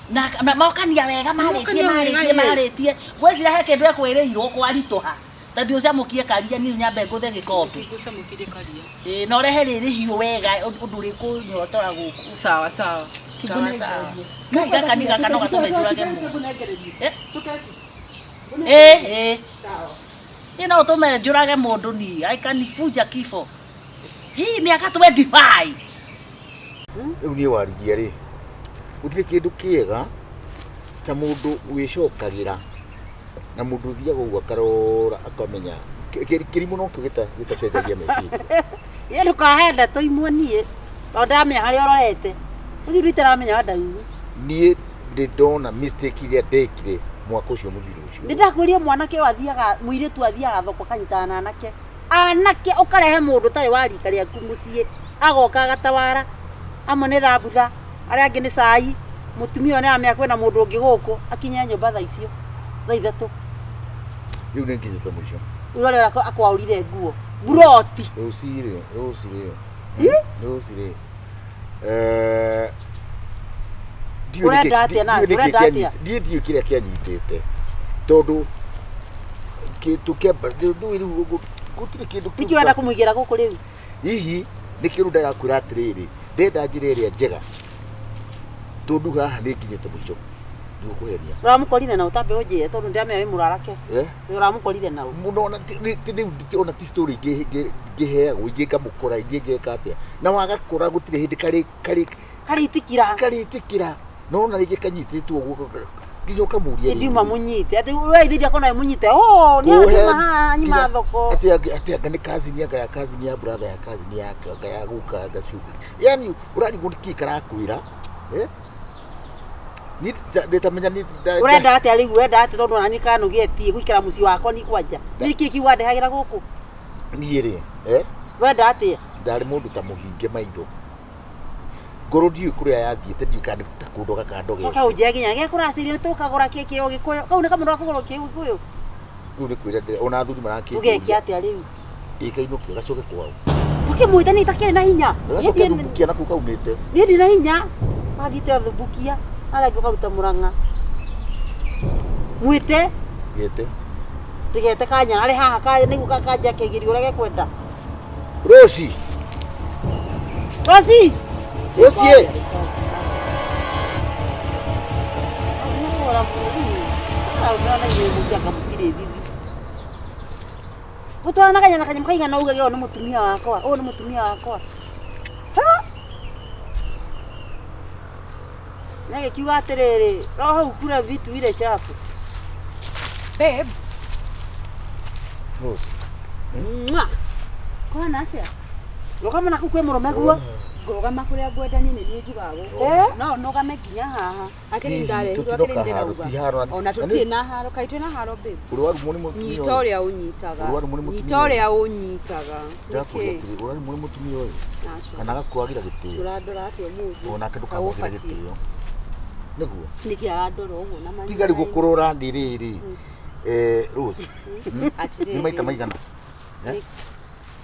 [SPEAKER 1] Na mokania wega marĩtie
[SPEAKER 2] Mokania wega,
[SPEAKER 1] marĩtie
[SPEAKER 2] ĩ.
[SPEAKER 1] marĩtie. Ngwĩciria he kĩndũ ekwĩrĩirwo kwaritũha. Ta ndiũcamũkie karia niĩ nyambe ngũthe gĩkombe.
[SPEAKER 2] Ngũcamũkĩrie karia.
[SPEAKER 1] Ĩ na ũrehe rĩrĩ hiũ wega ũndũ ũrĩkũnyotora gũkũ.
[SPEAKER 2] Sawa sawa.
[SPEAKER 1] Sawa sawa. Ngai gaka nĩ gaka no gatũme njũrage mũndũ. Ĩ ĩ. Ĩ no ũtũme njũrage mũndũ niĩ. I can fuja kifo. Hii mĩaka 25.
[SPEAKER 5] Rĩu niĩ warigia rĩ, gũtirĩ kĩndũ kĩega ta mũndũ wĩcokagĩra na mũndũ ũthiaga ũguo akarora akamenya kĩrimũ nokĩo gĩtacenjagia meciria.
[SPEAKER 4] Ye ndũkahe ndeto imwe niĩ tondũ ndamenya harĩa ũrorete. Ũthiĩ nditaramenya wa ndaugu.
[SPEAKER 5] Niĩ ndĩ ndona mistake iria ndekire mwaka ũcio mũthiru ũcio.
[SPEAKER 4] Nĩ ndakwĩrire mwanake ũyũ athiaga mũirĩtu athiaga thoko akanyitana na anake. Anake ũkarehe mũndũ ũtarĩ wa rika rĩaku mũciĩ agoka agatawara. Amwe nĩ thambutha, arĩa angĩ nĩ cai. Mũtumia ũyũ nĩaramenya kwĩna mũndũ ũngĩ gũkũ akinye nyũmba thaa icio thaa ithatũ.
[SPEAKER 5] Rĩu nĩ nginyĩte mũico.
[SPEAKER 4] Ũrore ũrĩa akwaũrire nguo. Buroti.
[SPEAKER 5] Rũciĩ rũciĩ rũciĩ
[SPEAKER 4] Ũrenda atĩa nawe? Ũrenda atĩa?
[SPEAKER 5] ndiĩ ndiũĩ kĩrĩa kĩanyitĩte tondũ kĩndũ kĩamba rĩu gũtirĩ kĩndũ
[SPEAKER 4] Nĩkĩ ũrenda kũmũigĩra gũkũ rĩu?
[SPEAKER 5] Hihi nĩkĩo rĩu ndĩrakwĩra atĩrĩrĩ, ndenda njĩra ĩrĩa njega tondũ haha nĩ nginyĩte mũico ndigũkũhenia.
[SPEAKER 4] Ũramũkorire na ũtambe ũnjĩre tondũ ndĩramenya wĩ mũrarake.
[SPEAKER 5] Eh?
[SPEAKER 4] Ũramũkorire na ũ?
[SPEAKER 5] Mũno ona rĩu ona ti story ingĩheagwo ingĩ ngamũkora ingĩ ngeka atĩa na wagakora gũtirĩ hĩndĩ karĩ karĩ
[SPEAKER 4] Karĩtĩkĩra.
[SPEAKER 5] karĩtĩkĩra no ona rĩngĩ kanyitĩtwo ũguo nginya ũkamũria
[SPEAKER 4] Ndiuma mũnyite. Atĩ ũraithĩria kona wĩ mũnyite. Oh, nĩ anyuma haha anyuma thoko.
[SPEAKER 5] Atĩ atĩ anga nĩ cousin anga ya cousin ya brother ya cousin ya anga ya guka anga cuku. Yani ũrarigwo nĩ kĩĩ karakwĩra. Eh? Ni ndĩtamenya ni
[SPEAKER 4] Ũrenda atĩa rĩu? Ũrenda atĩa tondũ ona niĩ kanũgĩtie gũikara mũciĩ wakwa ni kwanja. Nĩ kĩĩ kĩu wandehagĩra gũkũ?
[SPEAKER 5] Niĩ rĩ, eh?
[SPEAKER 4] Ũrenda atĩa?
[SPEAKER 5] Ndarĩ mũndũ ta mũhinge maitho. Ngoro ndiũĩ kũrĩa yathiĩte ndiũĩ kana nĩ ta kũndũ gakandogete.
[SPEAKER 4] Coka ũnjĩre nginya gĩkũracĩrio tũkagũra kĩ kĩ ũgĩkũyũ. Kau nĩ kamũndũ ga kũgũrwo kĩ ũgĩkũyũ.
[SPEAKER 5] Rĩu nĩ kwĩra ona athuri marakĩnjũria.
[SPEAKER 4] Ũgeke atĩa rĩu?
[SPEAKER 5] Ĩkainũke gacoke kwao.
[SPEAKER 4] Ũkĩmwĩta niĩ itakĩrĩ na hinya.
[SPEAKER 5] Gacoke thumbukia na kũu kaumĩte.
[SPEAKER 4] Niĩ ndĩ na hinya. Wathiĩte thumbukia harĩa angĩ ũkaruta mũrang'a. Mwĩte.
[SPEAKER 5] Gete.
[SPEAKER 4] Ndigete kanya arĩ haha kanya nĩguo kanja kegerio ũrĩa gekwenda.
[SPEAKER 5] Rosi.
[SPEAKER 4] Rosi.
[SPEAKER 5] Rosi.
[SPEAKER 4] Mũtwarana kanyana kanyamũ kaigana ugage ũyũ nĩ mũtumia wakwa, ũyũ nĩ mũtumia wakwa. Nĩagĩkiuga atĩrĩrĩ, roho ukula vitu ile chafu.
[SPEAKER 2] Babes.
[SPEAKER 5] Rose.
[SPEAKER 2] Mwah.
[SPEAKER 4] Kwana atĩa? Rũgama na kũu kwĩ mũrũme guo.
[SPEAKER 2] Ngũrũgama kũrĩa ngwenda niĩ nĩ niĩ njugaga gũkũ.
[SPEAKER 4] Eh?
[SPEAKER 2] No nũgame nginya haha. Akĩrĩ
[SPEAKER 5] Hihi,
[SPEAKER 2] ndarehirwo
[SPEAKER 5] tũtinoka
[SPEAKER 2] akĩrĩ
[SPEAKER 5] haro,
[SPEAKER 2] ndĩrauga.
[SPEAKER 5] ti haro.
[SPEAKER 2] Ona tũtirĩ na haro, kaĩ twĩna haro babe.
[SPEAKER 5] Ũrĩ warumwo nĩ mũtumia
[SPEAKER 2] Nyita
[SPEAKER 5] ũyũ.
[SPEAKER 2] ũrĩa ũnyitaga.
[SPEAKER 5] Ũrĩ warumwo nĩ mũtumia
[SPEAKER 2] Nyita
[SPEAKER 5] ũyũ.
[SPEAKER 2] ũrĩa ũnyitaga.
[SPEAKER 5] Ndĩrakũria
[SPEAKER 2] Nĩkĩ?
[SPEAKER 5] atĩrĩ, ũrarumwo nĩ mũtumia ũyũ.
[SPEAKER 2] Aca.
[SPEAKER 5] Kana agakwagĩra gĩtĩo.
[SPEAKER 2] Ũrandora atĩa ũmũthĩ?
[SPEAKER 5] Onake ndũkamwagĩre
[SPEAKER 2] Ũbatiĩ.
[SPEAKER 5] gĩtĩo. Nĩguo.
[SPEAKER 2] Nĩkĩ arandora ũguo na maitho?
[SPEAKER 5] Tiga rĩu gũkũrora nĩ rĩrĩ. Rose.
[SPEAKER 2] Atĩrĩrĩ.
[SPEAKER 5] Nĩ maita maigana?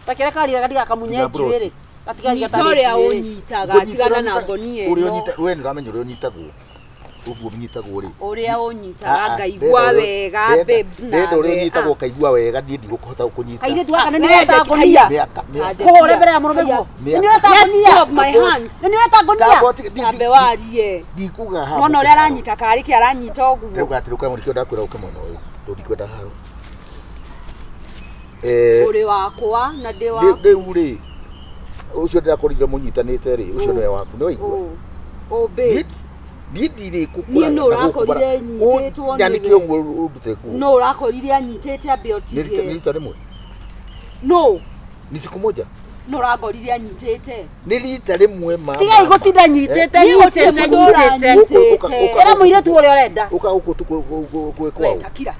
[SPEAKER 4] Ta kĩrĩa kari wega ndigakamunye
[SPEAKER 5] Tiga bro.
[SPEAKER 4] njuĩrĩ. Gatigaria
[SPEAKER 2] Nyita ũrĩa ũnyitaga, tigana na ngonie
[SPEAKER 5] Ũrĩa
[SPEAKER 2] ĩno.
[SPEAKER 5] ũnyita, we nĩ ũramenya ũrĩa ũnyitagwo. Ũguo nyitagwo rĩ.
[SPEAKER 2] Ũrĩa ũnyitaga ngaigua wega babes.
[SPEAKER 5] Ndĩrenda ũrĩa ũnyitagwo ũkaigua wega, niĩ ndigũkũhota gũkũnyita.
[SPEAKER 4] Kairĩtu gaka nĩ nĩũreta ngonia.
[SPEAKER 5] Mĩaka mĩaka.
[SPEAKER 4] Kũhũre mbere ya mũrũme guo. Nĩ nĩũreta ngonia.
[SPEAKER 2] My hand.
[SPEAKER 4] Nĩ nĩũreta ngonia.
[SPEAKER 5] Kaba,
[SPEAKER 2] Tambe warie.
[SPEAKER 5] Ndikuga haha.
[SPEAKER 2] Mwana ũrĩa aranyita karĩ kĩ aranyita ũguo.
[SPEAKER 5] Ndĩrauga atĩrĩ, ũka mũrikio ndakwĩra ũke mwena ũyũ. Tondũ ndikwenda haro.
[SPEAKER 2] Ũrĩ wakwa na ndĩ wa.
[SPEAKER 5] Rĩu rĩ, ũcio ndĩrakorire mũnyitanĩte rĩ, ũcio nĩwe waku, nĩ waigua?
[SPEAKER 2] Oh babes.
[SPEAKER 5] Niĩ ndirĩ kũkũra.
[SPEAKER 2] Niĩ nũ ũrakorire nyitĩtwo nĩwe.
[SPEAKER 5] Nyanĩke ũguo ũndute kuo.
[SPEAKER 2] Nũ ũrakorire anyitĩte ambe ũtige.
[SPEAKER 5] Nĩ rita rĩmwe.
[SPEAKER 2] Nũ?
[SPEAKER 5] Ni siku moja.
[SPEAKER 2] Nũ ũrangorire anyitĩte?
[SPEAKER 5] Nĩ rita rĩmwe mama.
[SPEAKER 4] Tigai gũtinda nyitĩte nyitĩte nyitĩte. Ĩra mũirĩtu ũrĩa ũrenda.
[SPEAKER 5] Ũka gũkũ tukũ gwĩ kwao.
[SPEAKER 2] Takira.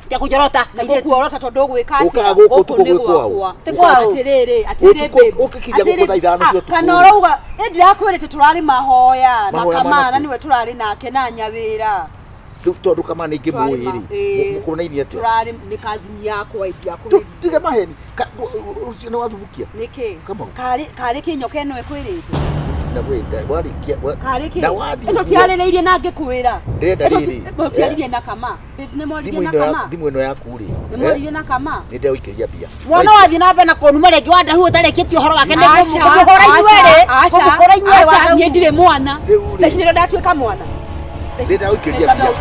[SPEAKER 4] Tia kũnjorota kairĩtu.
[SPEAKER 2] Gũkuorota tondũ ũgwĩka atĩa?
[SPEAKER 5] Ũkaga gũkũ ũtukũ gwĩ kwao.
[SPEAKER 4] Ti kwao.
[SPEAKER 2] Atĩrĩrĩ, atĩrĩrĩ babes.
[SPEAKER 5] Ũkĩkinya gũkũ thaa ithano cia ũtukũ.
[SPEAKER 2] Kana ũrauga, ĩ ndĩrakwĩrĩte tũrarĩ mahoya na
[SPEAKER 5] Mahoya
[SPEAKER 2] Kamana
[SPEAKER 5] manakũ?
[SPEAKER 2] nĩwe tũrarĩ nake na Nyawĩra.
[SPEAKER 5] Rĩu tondũ Kamana ingĩmũĩ rĩ, mũkũrũnainie atĩa?
[SPEAKER 2] Tũrarĩ nĩ cousin yakwa ĩndiakwĩrire.
[SPEAKER 5] Tiga maheni. Ũcio nĩ wathubukia.
[SPEAKER 2] Nĩkĩ?
[SPEAKER 5] Kamau.
[SPEAKER 2] Karĩ kĩ nyoka ĩno ĩkwĩrĩte?
[SPEAKER 5] Na wenda warĩkia.
[SPEAKER 2] Karĩ kĩ?
[SPEAKER 5] Na wathiĩ.
[SPEAKER 2] Ĩno tiarĩrĩirie na ngĩkwĩra.
[SPEAKER 5] Ndĩrenda rĩrĩ.
[SPEAKER 2] Mũtiaririe na Kama. Babes nĩ mwaririe na Kama.
[SPEAKER 5] Thimũ ĩno yaku rĩ.
[SPEAKER 2] Nĩ mwaririe na Kama.
[SPEAKER 5] Nĩ ndĩraũikĩria mbia.
[SPEAKER 4] Mwana wathiĩ na mbere na kũnuma rĩngĩ wandahu ũtarĩkĩtie ũhoro wake nĩ kũmũhũra inyuerĩ. Kũmũhũra inyuerĩ
[SPEAKER 2] Aca,
[SPEAKER 4] wandahu.
[SPEAKER 2] niĩ ndirĩ mwana.
[SPEAKER 5] Rĩu rĩ.
[SPEAKER 2] Thaa ici nĩrĩo ndatuĩka mwana.
[SPEAKER 5] Ndĩraũikĩria mbia.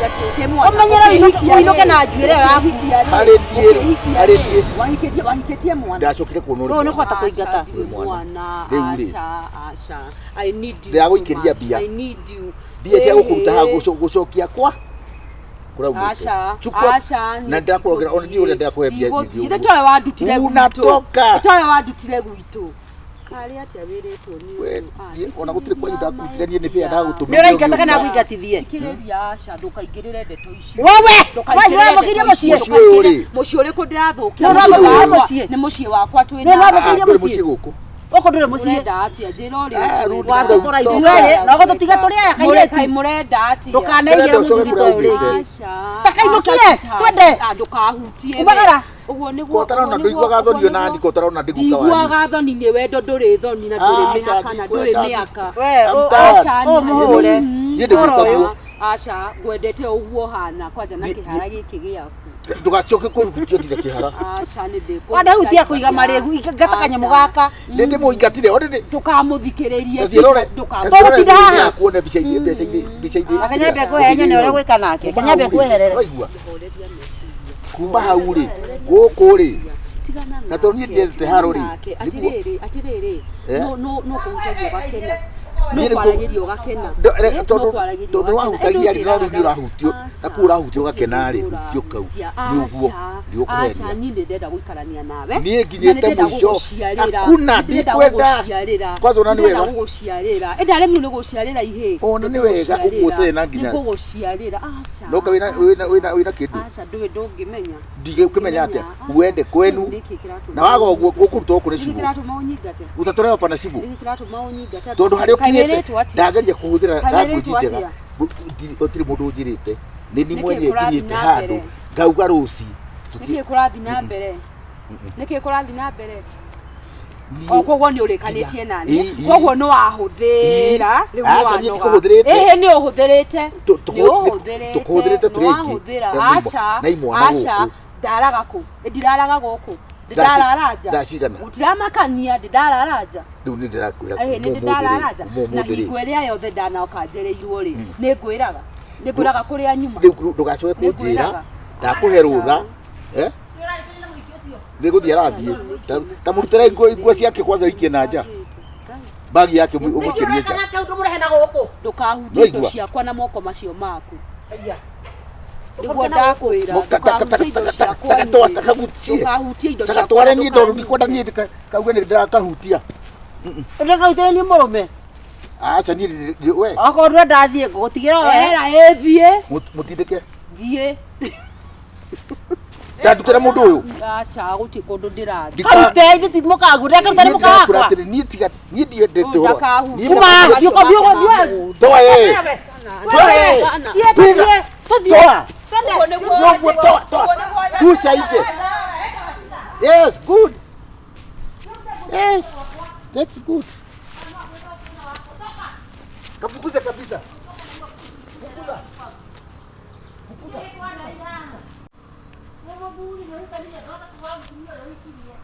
[SPEAKER 4] Ũmenyere ũinũke na njuĩrĩ ĩyo yaku.
[SPEAKER 5] Harĩ niĩ harĩ niĩ.
[SPEAKER 2] Wahikĩtie wahikĩtie mwana.
[SPEAKER 5] Ndacokire kuona
[SPEAKER 4] Rĩu nĩ
[SPEAKER 5] ũrĩ
[SPEAKER 4] kũhota kũingata.
[SPEAKER 2] Aca, ndirĩ mwana.
[SPEAKER 5] Rĩu rĩ.
[SPEAKER 2] Aca, aca. I need you.
[SPEAKER 5] Ndĩragũikĩria
[SPEAKER 2] so much.
[SPEAKER 5] mbia.
[SPEAKER 2] I need you.
[SPEAKER 5] Mbia cia gũkũruta haha gũcokia kwa kũraumĩte.
[SPEAKER 2] Aca,
[SPEAKER 5] Chukua
[SPEAKER 2] aca,
[SPEAKER 5] na ndĩrakũrogera ona niĩ ũrĩa ndĩrakũhe mbia nyingĩ
[SPEAKER 2] Ithe
[SPEAKER 5] ũguo.
[SPEAKER 2] towe wandutire gwitũ.
[SPEAKER 5] Unatoka.
[SPEAKER 2] Towe wandutire gwitũ. Karĩ atĩa wĩrĩtwo nĩ
[SPEAKER 5] We,
[SPEAKER 2] ũyũ?
[SPEAKER 5] niĩ ona gũtirĩ kwanyu ndakũrutire niĩ nĩ bĩa ndagũtũmire.
[SPEAKER 4] Nĩ ũraingata kana ngũingatithie?
[SPEAKER 2] Thikĩrĩria aca, ndũkaingĩrĩre ndeto icio.
[SPEAKER 4] Wewe,
[SPEAKER 2] Ndũkaingĩrĩre
[SPEAKER 4] wewe ũrathũkĩirie
[SPEAKER 2] ndeto icio.
[SPEAKER 4] mũciĩ.
[SPEAKER 5] Mũciĩ ũyũ rĩ.
[SPEAKER 2] Mũciĩ ũrĩkũ ndĩrathũkia?
[SPEAKER 4] Nĩ ũrathũkĩirie mũciĩ.
[SPEAKER 2] Nĩ mũciĩ wakwa twĩ
[SPEAKER 4] Nĩ ũrathũkĩirie
[SPEAKER 5] Ndũrĩ
[SPEAKER 4] mũciĩ.
[SPEAKER 5] mũciĩ gũkũ.
[SPEAKER 4] Gũkũ ndũrĩ mũciĩ.
[SPEAKER 2] Mũrenda atĩa? Njĩra ũrĩa
[SPEAKER 5] Ah,
[SPEAKER 2] ũkwenda.
[SPEAKER 4] Watũkũra ithuerĩ na ũgũtũtiga tũrĩ aya kairĩtu.
[SPEAKER 2] Kaĩ mũrenda atĩa?
[SPEAKER 4] Ndũkaneigĩre
[SPEAKER 5] Ndĩrenda ũcoke
[SPEAKER 4] mũthuri ta
[SPEAKER 5] kũrĩa
[SPEAKER 4] ũyũ rĩngĩ.
[SPEAKER 5] umĩte.
[SPEAKER 2] Aca.
[SPEAKER 4] Ta kainũkie,
[SPEAKER 2] Aca,
[SPEAKER 4] twende.
[SPEAKER 2] Ah, ndũkahutie.
[SPEAKER 4] Umagara.
[SPEAKER 2] Ũguo nĩguo.
[SPEAKER 5] Ko ũtarona
[SPEAKER 2] ũguo nĩguo-
[SPEAKER 5] ndũiguaga thoni
[SPEAKER 2] ũguo
[SPEAKER 5] ona
[SPEAKER 2] nĩguo-
[SPEAKER 5] ndiko ũtarona ndiguka wanyu.
[SPEAKER 2] Ndiguaga thoni nĩ wendo ndũrĩ thoni na ndũrĩ
[SPEAKER 5] Aca,
[SPEAKER 2] mĩhaka na ndũrĩ
[SPEAKER 5] ndikwenda.
[SPEAKER 2] mĩaka.
[SPEAKER 4] We,
[SPEAKER 5] I'm tired.
[SPEAKER 2] Aca,
[SPEAKER 4] ũmũhũre.
[SPEAKER 5] Niĩ ndĩgwĩka
[SPEAKER 4] Ũhoro ũyũ.
[SPEAKER 5] guo.
[SPEAKER 2] Aca, ngwendete ũguo hana kwanja na kĩhara gĩkĩ gĩaku.
[SPEAKER 5] Ndũgacoke kũhutia nginya kĩhara.
[SPEAKER 2] Aca, nĩ ndĩkũruta
[SPEAKER 4] Wandahutia kũiga marĩgu ngata kanyamũ gaka.
[SPEAKER 5] Nĩ ndĩmũingatire one nĩ
[SPEAKER 2] Ndũkamũthikĩrĩrie.
[SPEAKER 5] Tũthiĩ
[SPEAKER 4] Tũgũtinda haha.
[SPEAKER 5] kuona mbica-inĩ mbeca-inĩ mbica-inĩ.
[SPEAKER 4] Na kanyambe ngũhe nyone ũrĩa gwĩka nake. Kanyambe ngweherere.
[SPEAKER 5] Waigua? Kuma hau rĩ, gũkũ rĩ,
[SPEAKER 2] Tigana
[SPEAKER 5] na tondũ niĩ ndiendete haro rĩ,
[SPEAKER 2] nake. Atĩrĩrĩ, atĩrĩrĩ.
[SPEAKER 5] Eh?
[SPEAKER 2] No no no kũhutagia ũgakena. No
[SPEAKER 5] Niĩ nĩ
[SPEAKER 2] kwaragĩria ũgakena.
[SPEAKER 5] Ndo-
[SPEAKER 2] Eh,
[SPEAKER 5] tondũ
[SPEAKER 2] no kwaragĩria
[SPEAKER 5] tondũ
[SPEAKER 2] ũgakena.
[SPEAKER 5] wahutagia rĩ, no rĩu nĩ
[SPEAKER 2] Ĩndĩ
[SPEAKER 5] ũrahutio na kũu ũrahutio ũgakena rĩ, hutio kau nĩ ũguo
[SPEAKER 2] Aca,
[SPEAKER 5] ndigũkũhenia.
[SPEAKER 2] niĩ nĩ ndĩrenda gũikarania nawe.
[SPEAKER 5] Niĩ
[SPEAKER 2] Na
[SPEAKER 5] nginyĩte
[SPEAKER 2] nĩ ndĩrenda
[SPEAKER 5] mũico.
[SPEAKER 2] gũgũciarĩra.
[SPEAKER 5] Hakuna,
[SPEAKER 2] Nĩ ndĩrenda
[SPEAKER 5] ndikwenda.
[SPEAKER 2] gũgũciarĩra.
[SPEAKER 5] Kwanza ona nĩ
[SPEAKER 2] Nĩ ndĩrenda
[SPEAKER 5] wega.
[SPEAKER 2] gũgũciarĩra. Ĩndĩ arĩ mũno nĩ gũciarĩra ihĩ.
[SPEAKER 5] Ona nĩ wega ũguo ũtarĩ na nginya
[SPEAKER 2] Nĩ ngũgũciarĩra. Aca.
[SPEAKER 5] no ka wĩna wĩna wĩna wĩna kĩndũ
[SPEAKER 2] Aca, ndũĩ ndũngĩmenya.
[SPEAKER 5] ndigũkĩmenya atĩa wende kwenu
[SPEAKER 2] Nĩkĩ kĩratũma
[SPEAKER 5] na waga ũguo ũkũruta gũkũ nĩ
[SPEAKER 2] Nĩkĩ
[SPEAKER 5] cibũ
[SPEAKER 2] kĩratũma ũnyingate?
[SPEAKER 5] ũtatũreo pana cibũ
[SPEAKER 2] Nĩkĩ kĩratũma ũnyingate?
[SPEAKER 5] tondũ harĩa
[SPEAKER 2] Kaĩ
[SPEAKER 5] ũkinyĩte
[SPEAKER 2] wĩrĩtwo atĩa?
[SPEAKER 5] ndageria kũhũthĩra
[SPEAKER 2] Kaĩ
[SPEAKER 5] language
[SPEAKER 2] wĩrĩtwo
[SPEAKER 5] njega
[SPEAKER 2] atĩa?
[SPEAKER 5] gũtirĩ mũndũ ũnjĩrĩte nĩ ni
[SPEAKER 2] Nĩkĩ
[SPEAKER 5] mwenye
[SPEAKER 2] kũrathiĩ
[SPEAKER 5] nginyĩte
[SPEAKER 2] na
[SPEAKER 5] handũ
[SPEAKER 2] mbere?
[SPEAKER 5] ngauga rũci
[SPEAKER 2] Nĩkĩ kũrathiĩ na mbere? Nĩkĩ kũrathiĩ na mbere?
[SPEAKER 5] Niĩ-
[SPEAKER 2] O koguo nĩ ũrĩkanĩtie na niĩ.
[SPEAKER 5] Ĩ, ĩ.
[SPEAKER 2] Koguo nĩ wahũthĩra.
[SPEAKER 5] Ĩ.
[SPEAKER 2] Rĩu nĩ
[SPEAKER 5] Aca, niĩ
[SPEAKER 2] wanoga.
[SPEAKER 5] ndikũhũthĩrĩte.
[SPEAKER 2] Ĩhĩ nĩ ũhũthĩrĩte. Nĩ ũhũthĩrĩte.
[SPEAKER 5] Tũkũhũthĩrĩte tũrĩ
[SPEAKER 2] Nĩ
[SPEAKER 5] aingĩ.
[SPEAKER 2] wahũthĩra.
[SPEAKER 5] Na
[SPEAKER 2] Aca.
[SPEAKER 5] na imwana
[SPEAKER 2] Aca.
[SPEAKER 5] gũkũ.
[SPEAKER 2] Ndaraga kũ? Ndiraraga gũkũ. Ndirarara nja.
[SPEAKER 5] Thaa cigana?
[SPEAKER 2] Gũtiramakania ndirarara nja.
[SPEAKER 5] Rĩu nĩ ndĩrakwĩra
[SPEAKER 2] Ĩhĩ nĩ
[SPEAKER 5] kuma ũmũthĩ rĩ,
[SPEAKER 2] ndirarara nja.
[SPEAKER 5] kuma
[SPEAKER 2] Na
[SPEAKER 5] ũmũthĩ rĩ,
[SPEAKER 2] hingo ĩrĩa yothe ndanoka njereirwo rĩ, nĩ ngwĩraga. Nĩ ngwĩraga kũrĩa nyuma.
[SPEAKER 5] rĩu ndũgacoke kũnjĩra
[SPEAKER 2] Nĩngwĩraga.
[SPEAKER 5] ndakũhe rũtha eh? Nĩ gũthiĩ arathiĩ Ta mũrutĩre nguo ciake kwanza ũikie na nja bagi yake ũmũikĩrie nja
[SPEAKER 4] Nake ũndũmũrehe na gũkũ.
[SPEAKER 2] Ndũkahutie indo
[SPEAKER 5] Nĩwaigua?
[SPEAKER 2] ciakwa na moko macio maku.
[SPEAKER 4] Aya.
[SPEAKER 2] Nĩguo ndakwĩra ndũkahutie indo ciakwa
[SPEAKER 5] Takatwa
[SPEAKER 2] niĩ.
[SPEAKER 5] takagutie
[SPEAKER 2] Ndũkahutie indo ciakwa
[SPEAKER 5] tagatware
[SPEAKER 2] na
[SPEAKER 5] niĩ tondũ ndikwenda niĩ kauge nĩ ndĩrakahutia.
[SPEAKER 4] Ndũkahutie nĩ mũrũme.
[SPEAKER 5] Aca niĩ we
[SPEAKER 4] Okorwo ndũrenda thiĩ ngũgũtigĩra we.
[SPEAKER 2] Era ĩthiĩ
[SPEAKER 5] mũtindĩke
[SPEAKER 2] thiĩ.
[SPEAKER 5] ta ndutĩre mũndũ ũyũ.
[SPEAKER 2] Aca gũtirĩ kũndũ ndĩrathiĩ.
[SPEAKER 4] Karute ithuĩ ti mũkagu. Ndakaruta nĩ
[SPEAKER 5] Niĩ
[SPEAKER 4] mũka
[SPEAKER 5] ndĩrakwĩra
[SPEAKER 4] wakwa.
[SPEAKER 5] atĩrĩ, niĩ tiga niĩ ndiendete ũhoro.
[SPEAKER 2] Ndakahutie.
[SPEAKER 5] Niĩ
[SPEAKER 4] Kuma
[SPEAKER 5] ndakahutia.
[SPEAKER 4] thiĩ ũkothiĩ ũgothiĩ.
[SPEAKER 5] Toa ĩ. Toa ĩ.
[SPEAKER 4] Thiĩ tũthiĩ. Tũthiĩ.
[SPEAKER 5] Toa.
[SPEAKER 4] Twende.
[SPEAKER 5] Nyoguo toa toa. Guca nje. Yes, good. Yes. That's good. Kafukuze kabisa. Fukuza.
[SPEAKER 4] Ndagũkenirie, ndahota kũhũra mũtumia ũrĩa ũhikirie.